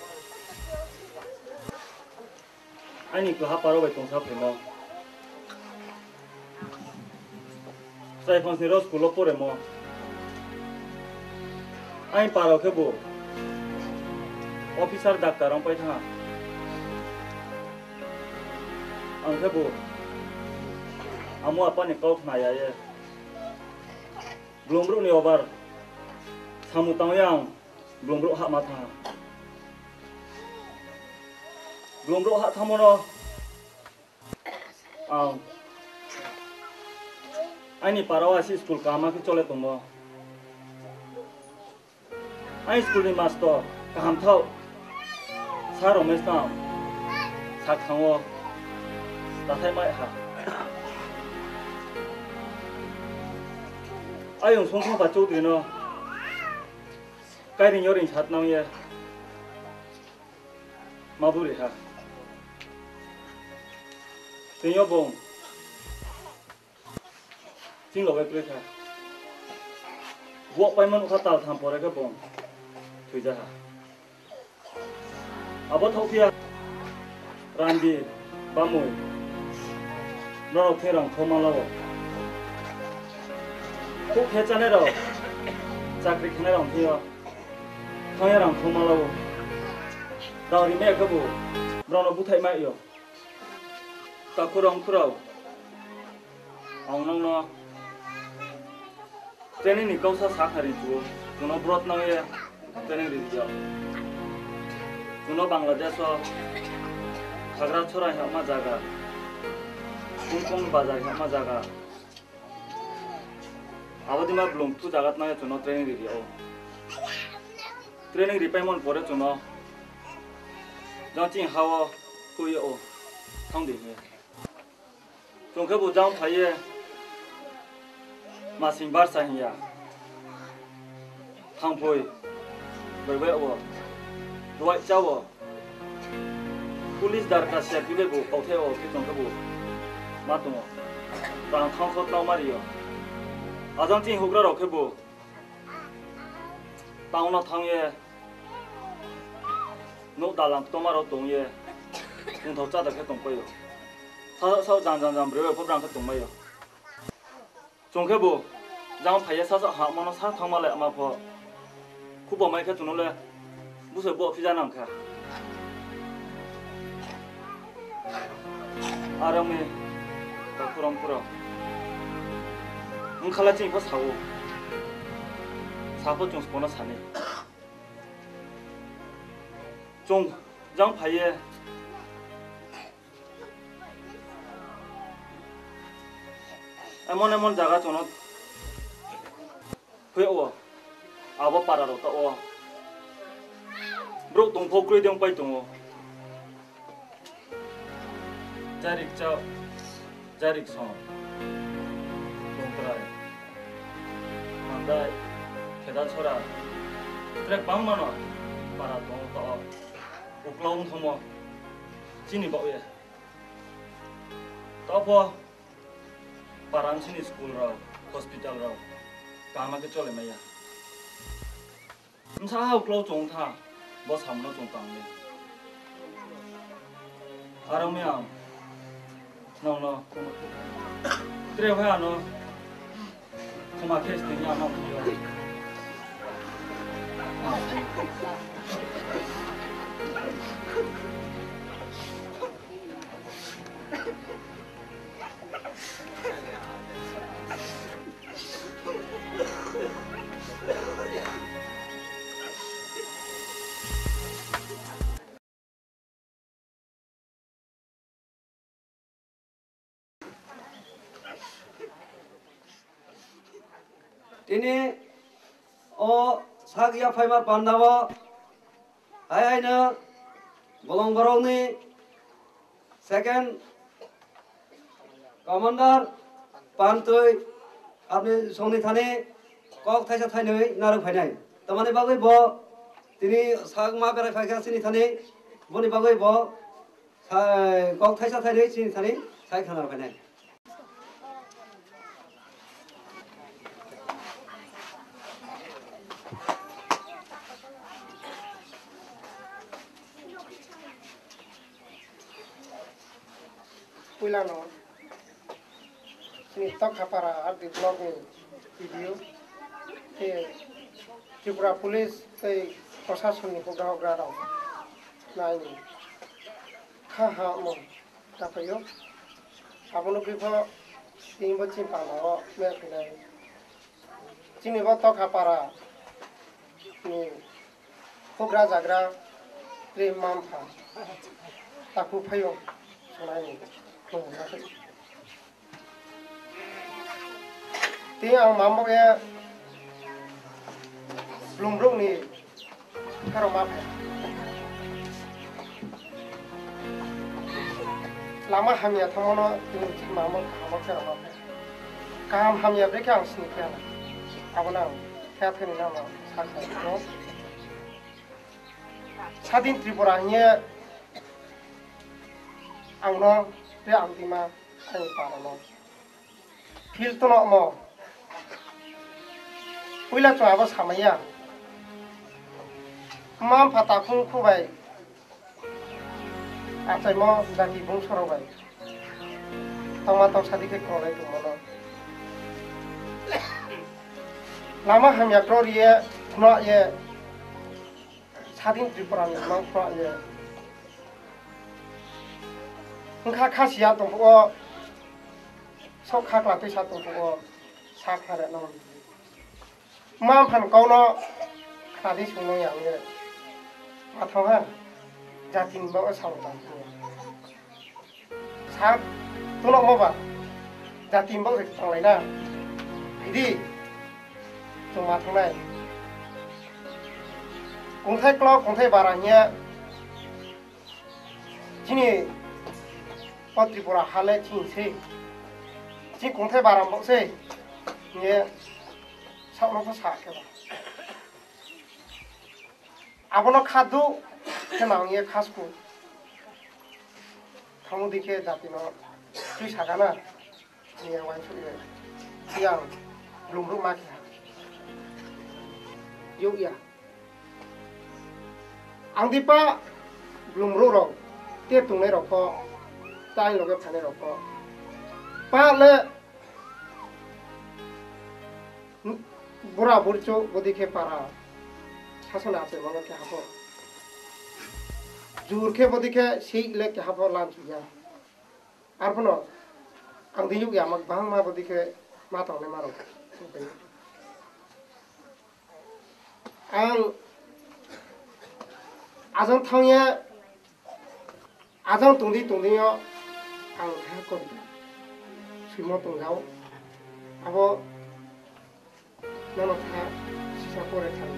Aini klaha para bai tongsa phaimo. Chrai phang sning ro school wo poremo. Aini para wo khebu officer, doctor ong pai thangha. Ang khebu amo apa ni kau khna ya ye. Blung brouh ni obar samung tang ye ang blung brouh hahma thangha. Blung brouh hah thangmo no ang aini para wo asi school kaham khe chole tongmo. Aini school ni mastor kaham thao, Sir Romesh no ang sakthang wo tathai mai ha. Ayong Songkhongpha Chowdhury no kairing yoring satnang ye ma buri ha. Tini yo bung ching loge kroi kha. Bo paimo nouhkha tal tham pore khe bung thoija ha. Abo thaohphi ya, randi, bamoi, brao thing rang thoma la ou. Khouh khe chánai rao, chakri khenai rao thing yo thanng ye rang thoma la ou. Rang rimai ya khebu brao no búthaih mai ou. Takhu rao, mkhu rao, ang nang no training ni kau sa sakhnari chu, chung no brot nang ye training ri ya. Chung no Bangladesh wo Khagrachora hingma zaga, Kungkong Bazar hingma zaga, abo dima blung thu zaga tnang ye chung no training ri ya ou. Training ripaimo ni pore chung no jang ching ha wo tui ya ou, thanng di hing ye. Chung khebu jang phai ye masing barsa hing ya, thangphoi bai bai wo, duai chá wo, police darka siya kibai bu kauthai wo khe chung khebu ma tong ou. Rang thanng kho tang ma ri ou. Ajang ching houhgra rao khebu town no thanng ye nouh dalang ktoma rao tong ye, tongthao cháda khe tongpai ou. Sasaoh jang jang jang broi pho brang khe tongmai ou. Chung khebu jang phai ye sasaoh hahmo no sa thanngma le ama pho. Khubo mai khe chung no le buse bo phija nang kha. Are ong mi, takhu rao, mkhu rao, ongkha le chini pho sa ou. Sa pho chung sbo no sa ni. Chung jang phai ye emon emon zaga chung no phuh yag wo, abo para rao taoh wo brouh tong pho kroi de ongpai tong ou. Jarik chao, jarik song, tongtrai, tangdai, kheda chora, tre bangma no para tong ou taoh wo. Uklau ong thanngmo chini baoh ye. Taoh pho para bsing ni school rao, hospital rao kaham khe chole mai ya. Bsa ha uklau chung tha, bo samung no chung tang ye. Are ong mi ang nang no tre ha ano khoma khe sning ya nang yo. Tini o sak yaphaima panda wo hai hai no bolong borok ni second commander Pantui apni songni thani kok thaisa thainwi narwk phainai. Tamani bagwi bo tini sakma berai phaikha chini thani, boni bagwi bo sa-, kok thaisa thainwi chini thani sai khna narwk phainai. Puila no chini Tokhapara R D block ni B D O tei Tripura Police tei prosason ni houhgra houhgra rao nai ni kha ha mo ta phai ou. Abo no kri pho tini bo chini panda wo meh phainai. Chini bo Tokhapara ni houhgra zagra tre mma mpha takhu phai ou, sonai ni. Tei ang mamo ye blung brouh ni karo ma phai. Lama hamya thanngmo no tini chini mamo kaham khe rao ma phai. Kaham hamya brekhe ang sini khe na. Abo no ang khe thani no ang sakhnai no. Sadin Tripura hing ye ang no tei ang dima aini para no feel tonomo. Puila chung abo samai ya. Mma mpha takhung khu bai achaimo jati bungso rao bai tongma tong sadi khe krolai tongmo no. Lama hamya kro ri ye, khna ye, Sadin Tripura ni mang khna ye. Wngkha khasiya tong phuh wo, sok khakla tuisa tong phuh wo, sa kha re no. Mma mpha ni kau no khna di sung no yang ye. Ma thang ha, jati ni baoh wo sao tang phuh wo. Sa tunomo ba, jati ni baoh se tanglai na. Phidi, chung ma thanng nai. Kongthai klo, kongthai bara hing ye, chini o Tripura ha le chini sei. Chini kongthai bara baoh sei hing ye, saoh no pho sa khe ba. Abo no kha du khe nang ye kha sku. Thanngmo di khe jati no tui sa gana. Ni ang uaingsouh ye. Yang blung brouh ma khe ha. Youh ya. Ang di pa blung brouh rao, te tongnai rao pho, tai loge phainai rao pho. Pa le bura burchouh bodi khe para sasana achaimo no keha pho. Jur khe bodi khe sei le keha pho lanchu ya. Arphuh no ang di youh ya ma gbangma bodi khe ma tongnaima rao. Ang ajang thanng ye, ajang tong di tong di yo ang keha kobita soimo tong jao. Abo nono kha sisa pore thang.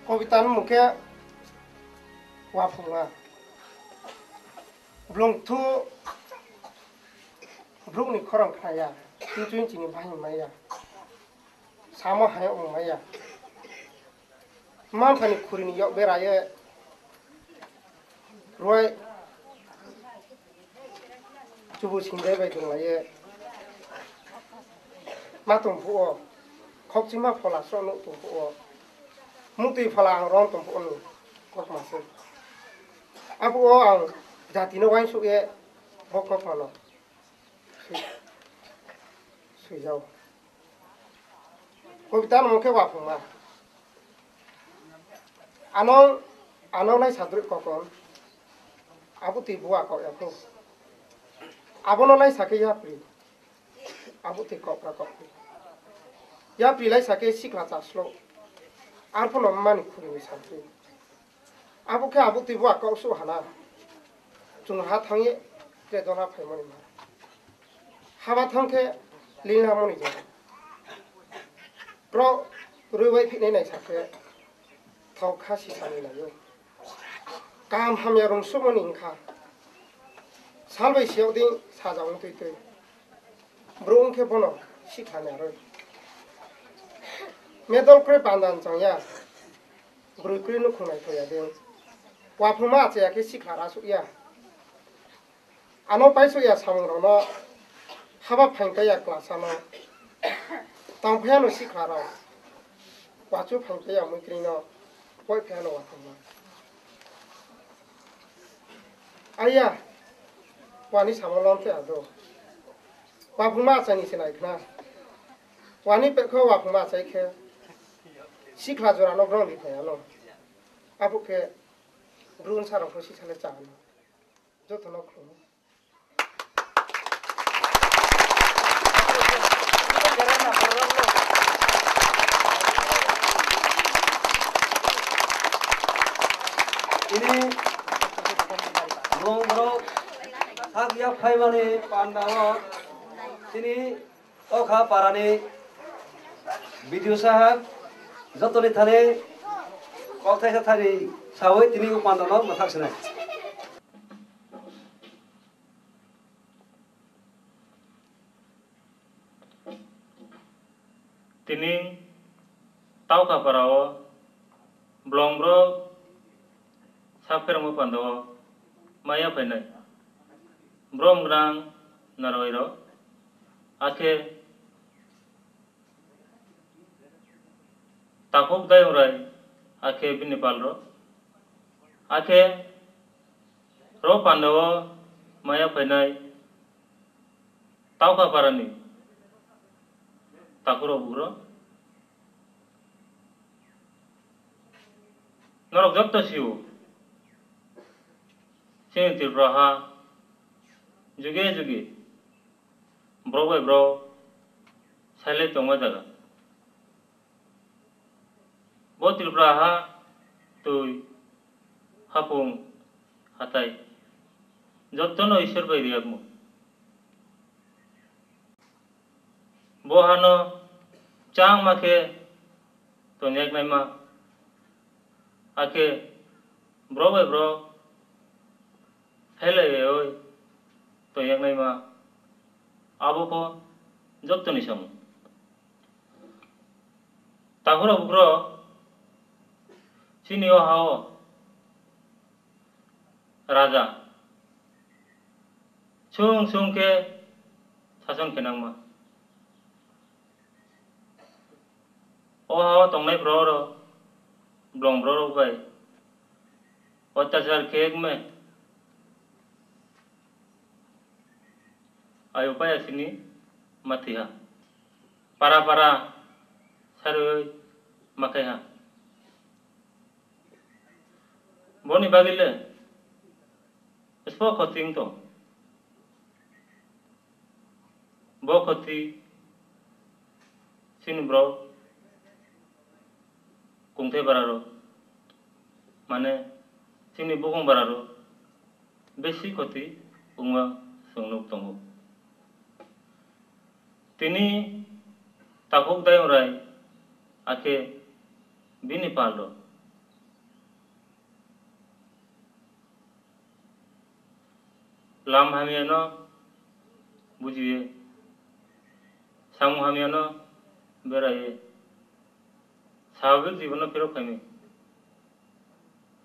Kobita ni mung khe Waphungma. Blung thu brouh ni khorang khna ya, tini chini bahai mai ya. Samo hai ong mai ya. Mma mpha ni khuri ni yak bera ye, ruai chubu singdai bai donglai ye ma tong phuh wo, khokchima phola sroh nuh tong phuh wo, muhtoi phola ang rom tong phuh wo no, Kaukma se. Abo wo ang jati no uaingsouh ye bo kaukma no sui, sui jao. Kobita no mung khe Waphungma. Ano, ano laisa droih kokon. Abo tui bua kau ya pho. Abo no laisa khe yapri. Abo tui kaukra kaukri. Yapri laisa khe sikhla chaslo. Arphuh no mani khuri ni santi. Abo khe abo tui bua kau suh hana. Chung ha thanng ye tre dona phaimo ni ma. Haba thanng khe lingha mo ni jora. Pro rui bai phihnai naisa khe thao kha sisa ni lai ou. Kaham hamya rung suhmo ni hing kha. Sal bai siyag dei saja ong tui tui. Brouh ong khe bono sikhla ni aroi. Medol kroi panda chang ya. Broi kroi nouhkhong naithao ya dei. Waphungma achai ya khe sikhla rasuh ya. Ano paisouh ya samung rao no haba phaing pai ya klasa no. Tangphai ya no sikhla rao. Wachu phaing pai ya muikri no. Poihphai ya no waphungma. Aya, wani samo lom khe ado. Waphungma achai ni se nai khna. Wani pekho waphungma achai khe. Sikhla jora no brong ri phai ya no. Abo khe Bru bsa rao pho sisa le chá no. Joto no khlum. Tini bung brouh sak yaphaimani panda wo tini Tokha para ni B D O sahab, joto ni thani kauthai sa thani sawi tini o panda no mathak sinai. Tini Tokha para wo blong brouh sak pherangmo panda wo mai ya phainai brom gnang naroi rao, akhe takhuk dayong rai, akhe bini pal rao, akhe ro panda wo mai ya phainai Tokha para ni takhuk rao bugrao. Norok joto si ou, chini Tripura ha juge juge brouh bai brouh sailai tongma zaga. Bo Tripura ha tui, haphung, hathái joto no Isor bai riyagmo. Bo ha no changma khe tongnaima, akhe brouh bai brouh phailai ye oi tongnaima, abo pho joto ni samung. Takhuk rao bugrao, chini o ha wo raja sung sung khe sason khe nangma. O ha wo tongnai brouh rao, blong brouh rao bai oitachar khe kme ayu pai ya sini ma thoi ha. Para para sarui ma khai ha. Bo ni bagwi le sbo khoti wng tong. Bo khoti chini brouh kungthai bara rao, mane chini bukhung bara rao besi khoti wngma chwng nuk tongo. Tini takhuk dayung rai, akhe bini pal rao lam hamya no buji ye, samung hamya no berai ye, sababik jibon no phirok phai mi.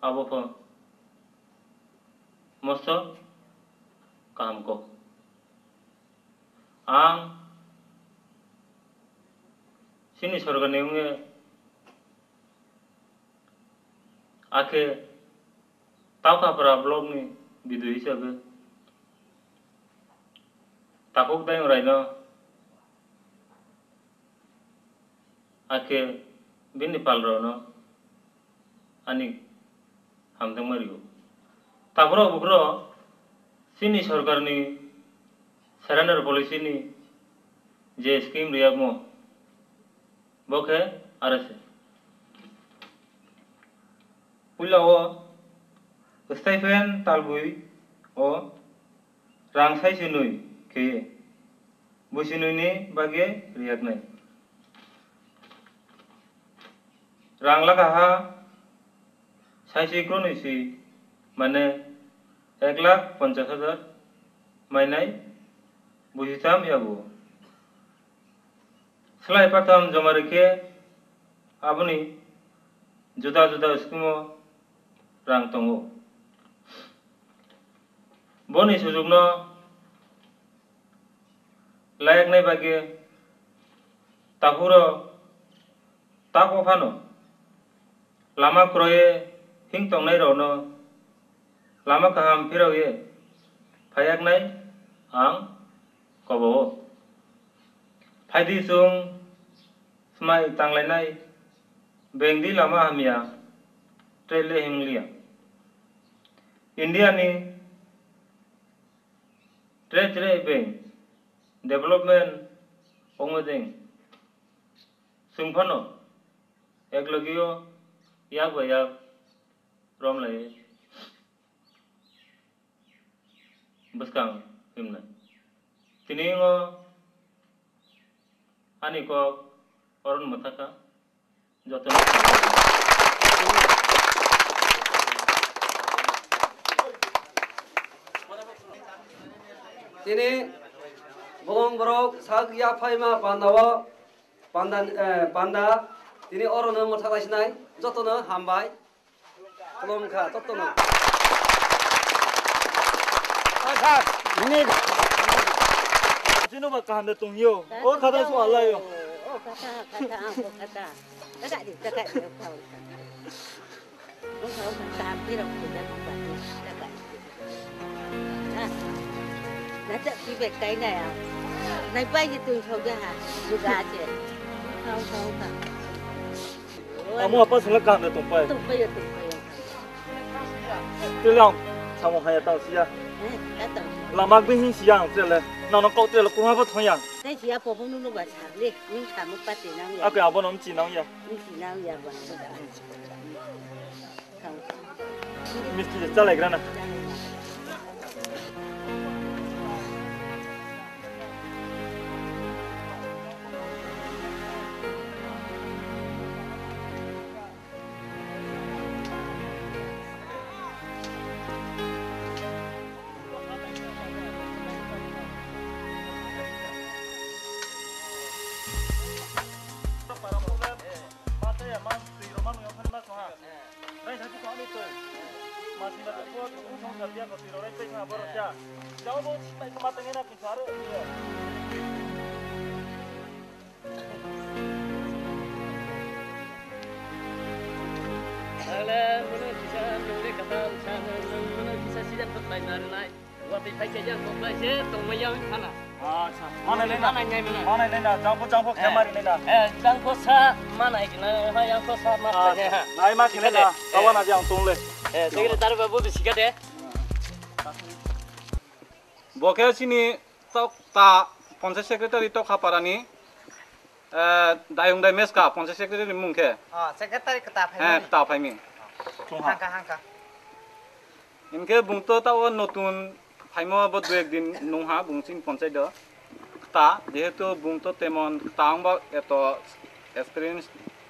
Abo pho mosto kaham kok. Ang chini sorkar ni wng ye, akhe Taukapra block ni bidoi hisabe Takhuk Dayung Rai no, akhe bini pal rao no ani hamjakma ri ou. Takhuk rao bukhro chini sorkar ni surrender policy ni je scheme riyagmo, bo khe are se. Puila wo stipend talboi wo rang saisi noi khe ye, boisi noi ni bage riyagnai. Rang lakaha saisi kronoi si, mane ek lakh ponchas hajar mainai boisi tham yabu. Slái patham joma ri khe abo ni juda juda scheme wo rang tong ou. Bo ni sujug no layagnai bage takhuk rao taoh wo phano lama kroi ye hing tongnai rao no lama kaham pherao ye phaiyagnai ang kobo ou. Phai di chung smai tanglainai, being di lama hamya, tre le hing li ya. India ni tre tre being development ongmo dei chung phano ekloge yo yak bai yak romlai ye buskang himnai. Tini yo ani kok oro no mtha kha. Joto no tini bolong borok sak yaphaima panda wo, panda, eh, panda, tini oro no mtha lai sinai, joto no hambai. Khulum kha, joto no. Chini ba kaham de tong yo. O kata su alai yo. O kata, kata, ang ko kata. Kata di, kata di, o kata. O kata, o kata, ang phi rao ko da, o kata, kata. Ha. Na cha phi be kai na ya. Nai pai di tong so ga ha. Lu ga che. O kata, o kata, o kata. Amo apa sung le kaham de tongpai. Tongpai ya, tongpai ya. Tre le ang samung haya tang si ya. Eh, ya tang. Lama gbi hing si ya ang tre le. Nang no kau tre le kurma pho thang ya. Nai si ya, pobo nung no ba sa le. Nung samung pati nang ya. Ako abo no mchi nang ya. Mchi nang ya ba. Tang. Misti je chalaigra na. Ang le mono kisa nung le kata sa nung mono kisa sijan kot lai na rinai. Watoi phai se yang kok lai se tongmai yang khana. Acha. Manai le na. Manai nai mana. Manai le na. Jangpho jangpho khe mari le na. Eh, jangpho sa manai kena ha, jangpho sa ma kena ha. Nai ma kena na. Kawa na jang tong le. Eh, secretary babu bisi ka de. Bo khe chini tok ta ponchai secretary Tokhapara ni, eh, Dayung Dai Meska ponchai secretary ni mung khe. Ah, secretary kta phai. Eh, kta phai mi. Hangka, hangka. Hing khe bung to taoh wo notun phaimo bo dui ek din nung ha bung chini ponchai do. Kta, jehetu bung to temon kta ong ba eto experience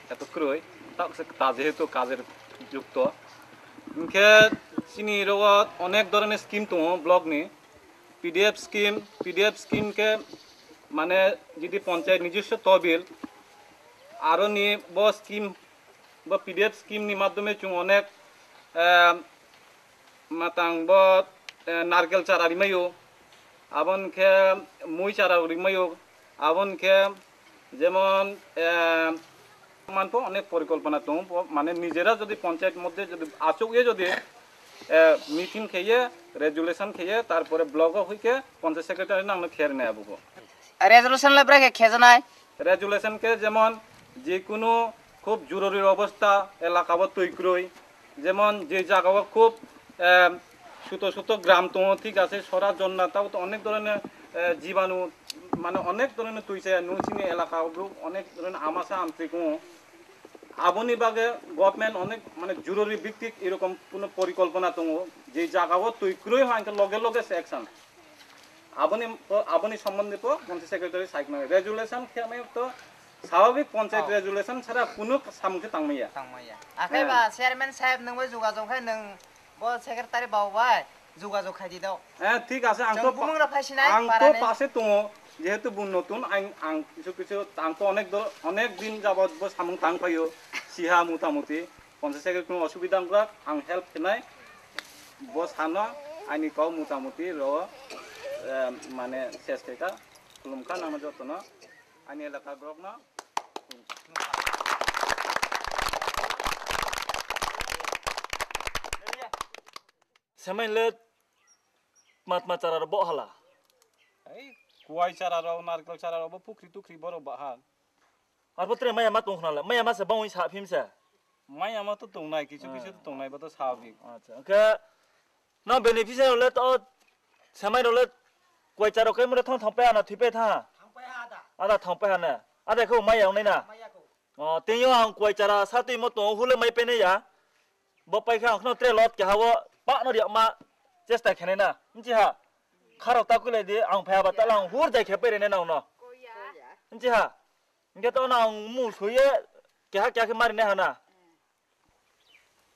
eto kroi, taoh se kta jehetu kajer jukto. Hing khe chini ro wo onek doroner scheme tong ou block ni. P D F scheme, P D F scheme khe mane jodi ponchai nijoswo tobil, aro ni bo scheme, bo P D F scheme ni madhyome chung onek, eh, matang bo, eh, narkel chara rimai ou, abo ni khe mui chara rimai ou, abo ni khe jemon, eh, man pho onek porikolpona tong ou, mane nijera jodi ponchayat moddhe jodi achouh ye jodi eh, meeting khe ye, resolution khe ye, তারপরে block wo hoih khe panchayat secretary nang no khe ri nai abo bo. Resolution le brekhe khe ja nai? Resolution khe যেমন যে কোনো খুব জরুরি অবস্থা, এলাকা wo tui kroi, যেমন যে জায়গা wo খুব, আহ, ছোট ছোট গ্রাম tong ou, ঠিক আছে, সরা জন্না, তাও তো অনেক ধরনের, আহ, জীবাণু, মানে অনেক ধরনের tui chaya, nung chini এলাকা wo অনেক ধরনের আমাশা আমচি tong ou। Abo ni বাগে government অনেক মানে জরুরি ভিত্তিক এরকম কোনো পরিকল্পনা tong ou, যে জায়গা wo tui kroi ha, hing khe লগে লগে se action. Abo ni, abo ni সম্বন্ধে পো panchayat secretary সাইখনা resolution khe mai to স্বাভাবিক panchayat resolution ছাড়া কোনো samung khe tangmai ya. Tangmai ya. Akhe ba chairman সাহেব nung bai যোগাযোগ khe nung bo secretary bau bai যোগাযোগ khai di do. হ্যাঁ, ঠিক আছে, ang তো bumung rao phai si nai, ang তো পাশে tong ou, যেহেতু bung নতুন, ang, ang কিছু কিছু, ang তো অনেক দিন যাবত bo samung tang phai ou, siha মোটামুটি, panchayat secretary কোনো অসুবিধা ong kha, ang help khe nai, bo sa no, aini kau মোটামুটি ro, মানে শেষ khe kha, khulum kha nang no joto no, aini এলাকা rok no. Semai le tma tma chara rao bo hala. Ei, kuai chara rao, narkel chara rao, bo pukhri tukhri bo rao baha. Arbo tre maya ma tong khna le, maya ma se bangwi sa phim se. Maya ma to tongnai, kisu kisu to tongnai, bo to স্বাভাবিক. Acha, hingkhe no beneficiary rao le to, semai rao le kuai chara rao khe mo le thang thang pai ha na, thoi pai tha? Ada thang pai ha na. Ada khe maya ong nai na. O, tei yo ang kuai chara sa tuimo tong ou, hule mai pai nai ya. Bo pai khe ang kheno tre lot keha wo pah no riak ma chesta khe nai na. Bchi ha. Kha rao ta kulai di, ang phai ha ba ta le ang hur jai khe pai ri nai nang no. Bchi ha. Hingkhe to nang mu soi ye keha keha khe mari nai ha na.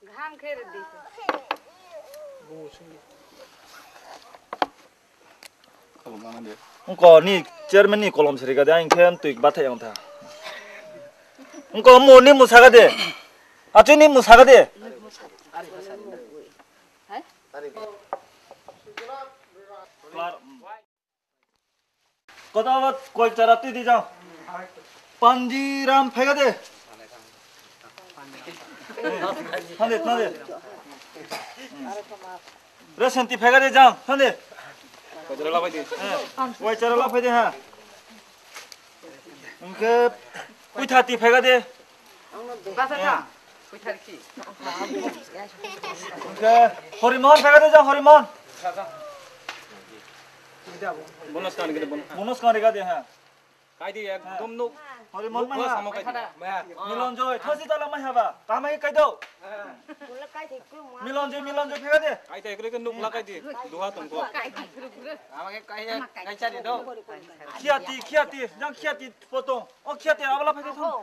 Gaham khe ri di. Ongko ni chairman ni kolom se ri ga de, ang khe tui bathai ang tha. Ongko mo ni musa ga de. Achu ni musa ga de. Koto koi chara tui di jang. Panji Ram phai ga de. Thang de, thang de. Resenti phai ga de jang, thang de. Koi chara la phai de ha. Hingkhe Puithati phai ga de. Hingkhe Horimohon phai ga de jang, Horimohon. Bonus kan ri ga de ha. Kai di ekdom nuk. Horimohon mai ha. Milonjoy, thasi tala mai ha ba. Kaham khe kai do. Milonjoy, Milonjoy phai ga de. Kai di ekdom nuk la kai di. Duha tong kho. Ama khe kai, kai cha di do. Khiati, Khiati, jang Khiati potong. O Khiati, abo la phai de thang.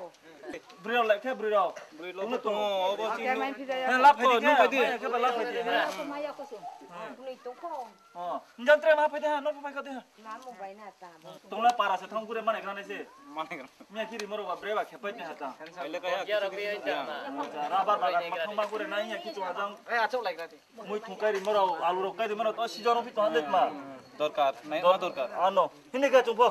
Broi rao le khe, broi rao. Broi rao tong ou, obo chini. La phai di khe, mai ya khe ba la phai di. Jang tre ma phai de ha, no phai kha de ha. Tongla para se thang gure manai gra nai se. Miya khe rimo rao ba bre ba khe pai te ha ta. Rubber bagan ma thang ma gure nai ya khe chung ha jang. Mui thung kai rimo rao, alu rao kai rimo rao, to season rao phi tong ha de ma. Dorkar, nai ma dorkar. Ano, hindi khe chung pho.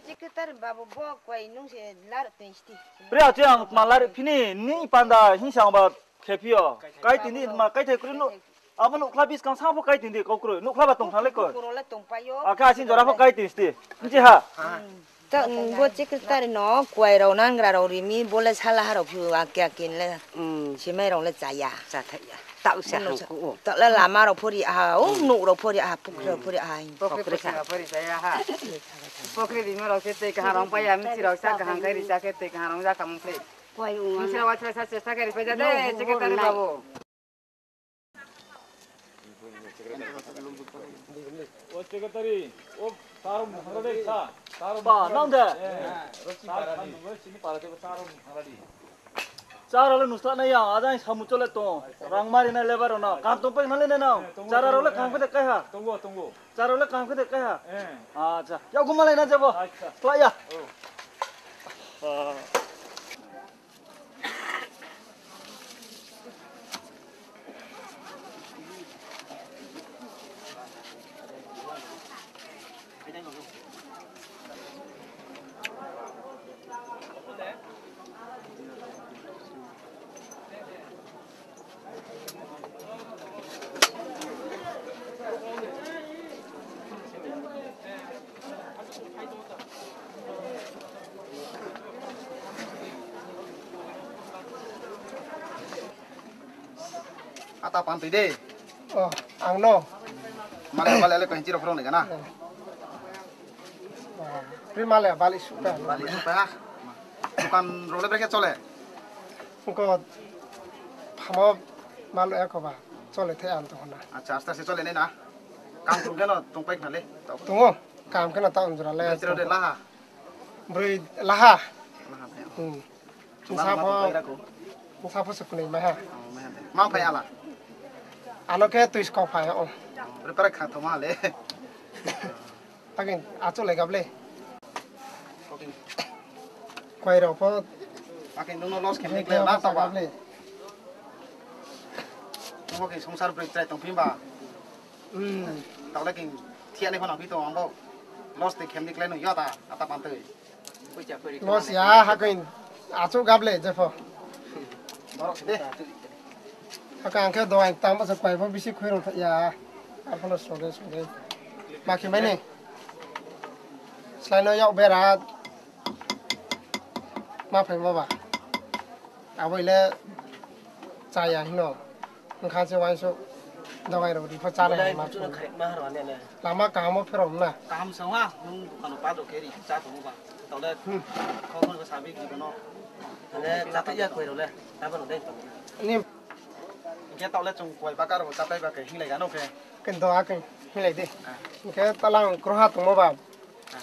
Secretary babu bo koi nung se lar twenty. Bre achi ang ma lar phini ni panda hing sa ang ba khe phi yo. Kai tini ma kai thai kroi no. Abo nuhkhla buskang sa pho kai tini kau kroi. Nuhkhla ba tong thang le koi. Akhe asing jora pho kai tini sti. Nji ha. Ta, bo secretary no kuai rao nangra rao rimi, bo le salaha rao phiu ake ake le, simai rao le chaya. Cha thai ya. Tau sa hangku o. Ta le lama rao phori aha, o nuh rao phori aha, pukhri rao phori aha. Pukhri rima rao khe tei kaham rao pai ya, msi rao sa kaham kai ri sa khe tei kaham rao ja kaham khe. Msi rao wa sa sa sa khe ri pai ja de, secretary babu. O secretary, o saro mung thang ra de sa, saro mung thang ra de. Ba, nang de? Eh, rosi para di. Rosi ni para de, saro mung thang ra di. Saro le nusa nai ya, ajang samu chole tong. Rang mari nai lebar rao na. Kam tong pai na le nai nang. Eh, tongo, saro rao le tongo, kam khe de kai ha. Tongo, tongo. Saro le kam khe de kai ha. Eh. Acha. Ya gumalai na jabo. Acha. Kla ya. Oh. Ah. Ta pan tui de. O, ang no. Male, male, ale ko hinchi ro phrong ni gana. O. Pri male, bali suka. Bali suka ha. Dukan role brekhe chole. Ko phamo malo ya ko ba. Chole the ang to na. Acha, aste aste chole nai na. Kam tung khe no tongpai khna le. Tungo, kam khe no ta unjura le. Bro, de laha. Broi laha. Laha phai. Hmm. Chuma Nsa ma pho, pai ra ko. Nsa pho se kunui mai ha. Oh, mai ha de. Ma phai ala. Ano khe tui skau phai ha, oh. Re para kha thoma le. Akin, achu le gable. Koi rao pho. Akin nung no loss khe ni kle na ta ba. Gable. Nung bo khe songsar broi chrai tong phi ba. Hmm. Tao le king thia ni pho na phi tong ang bo. Loss de khe ni kle no yo ta, ata pan tui. Loss ya, hakoin achu gable jepho. Borok se de. Hakoin ang khe dowai tang bo se koi pho bisi khui rong ya. Arphuh no sode sode. Ma khe mai ni. Slái no yak berat. Ma phai ma ba. Abo ile chaya hino. Wngkha se uaingsouh. Dowai rok ri pho chá nai ma phai. Lama kaham o pherao na. Kaham se ha, nung dukan o pa rok khe ri chá tong ba. Tole, khokon ko sabi ki bono. Tole, chá ta ya koi rok le. Tabo rok dei tong. Ni. Hingkhe tole chung koi bakar bo chá tai ba khe hinglai gano khe. Kendo a khe hinglai de. Hingkhe talang kroha tongmo ba.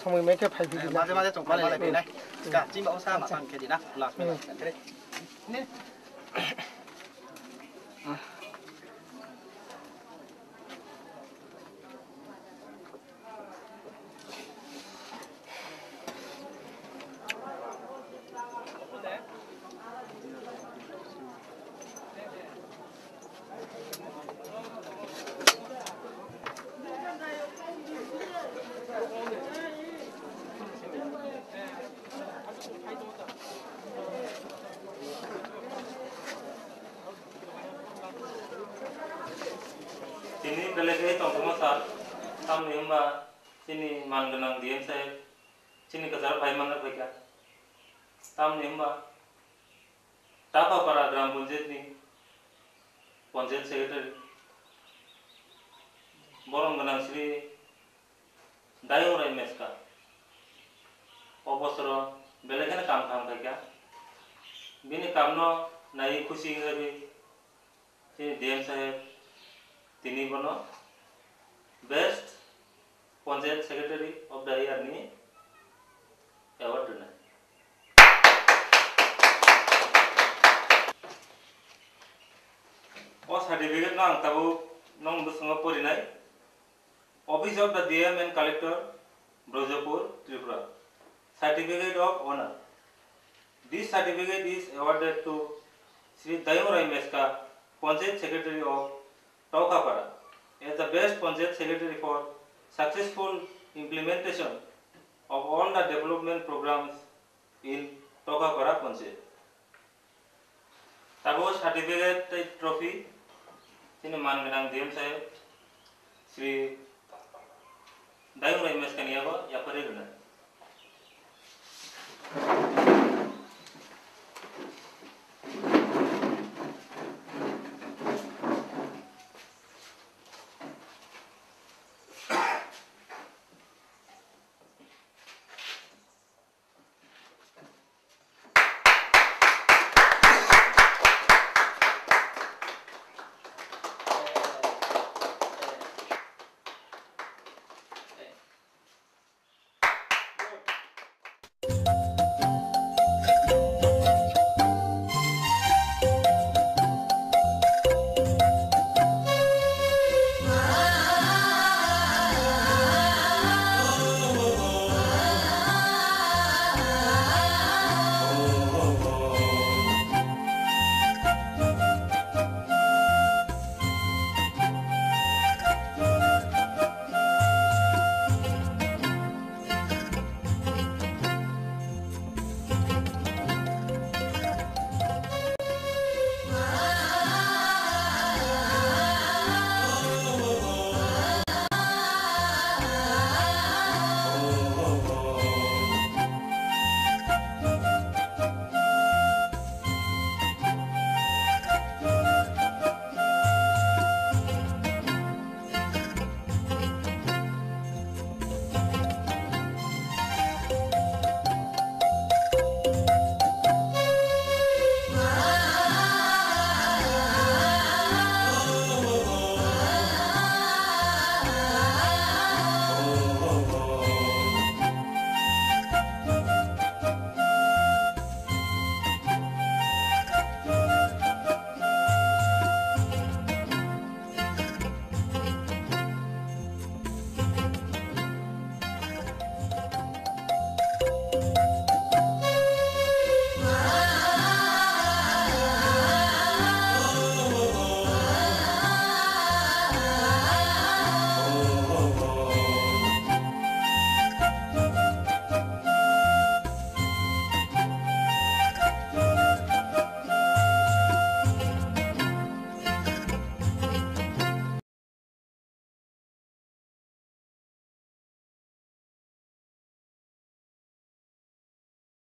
Somoi mai khe phai phi di na. Maje maje chung phai malai phi nai. Ka, chimba o sa ma tang khe di na. Last minute. Tini belai khe tongthoma sal, tamni hwnba chini man gwnang D M saheb chini kwcharo phai manna phaikha. Tamni hwnba Takapara Gram Panchayat ni Panchayat Secretary, borom gwnang Shri Dayung Rai Meska, o bosoro belai kheno kam kaham khaikha. Bini kam no naiwi khusi wngjagwi chini D M saheb tini bono Best Panchayat Secretary of the Year ni award rwnai. O certificate no ang tabuk nong bwskango porinai. Office of the D M and Collector, Brojapur, Tripura. Certificate of Honor. This certificate is awarded to Shri Dayung Rai Meska, Panchayat Secretary of Taukapara, as the best Panchayat Secretary for successful implementation of all the development programs in Taukapara Panchayat. Tabuk certificate tei trophy chini man gwnang D M saheb Shri Dayung Rai Meska ni yago yapharwi rwnai.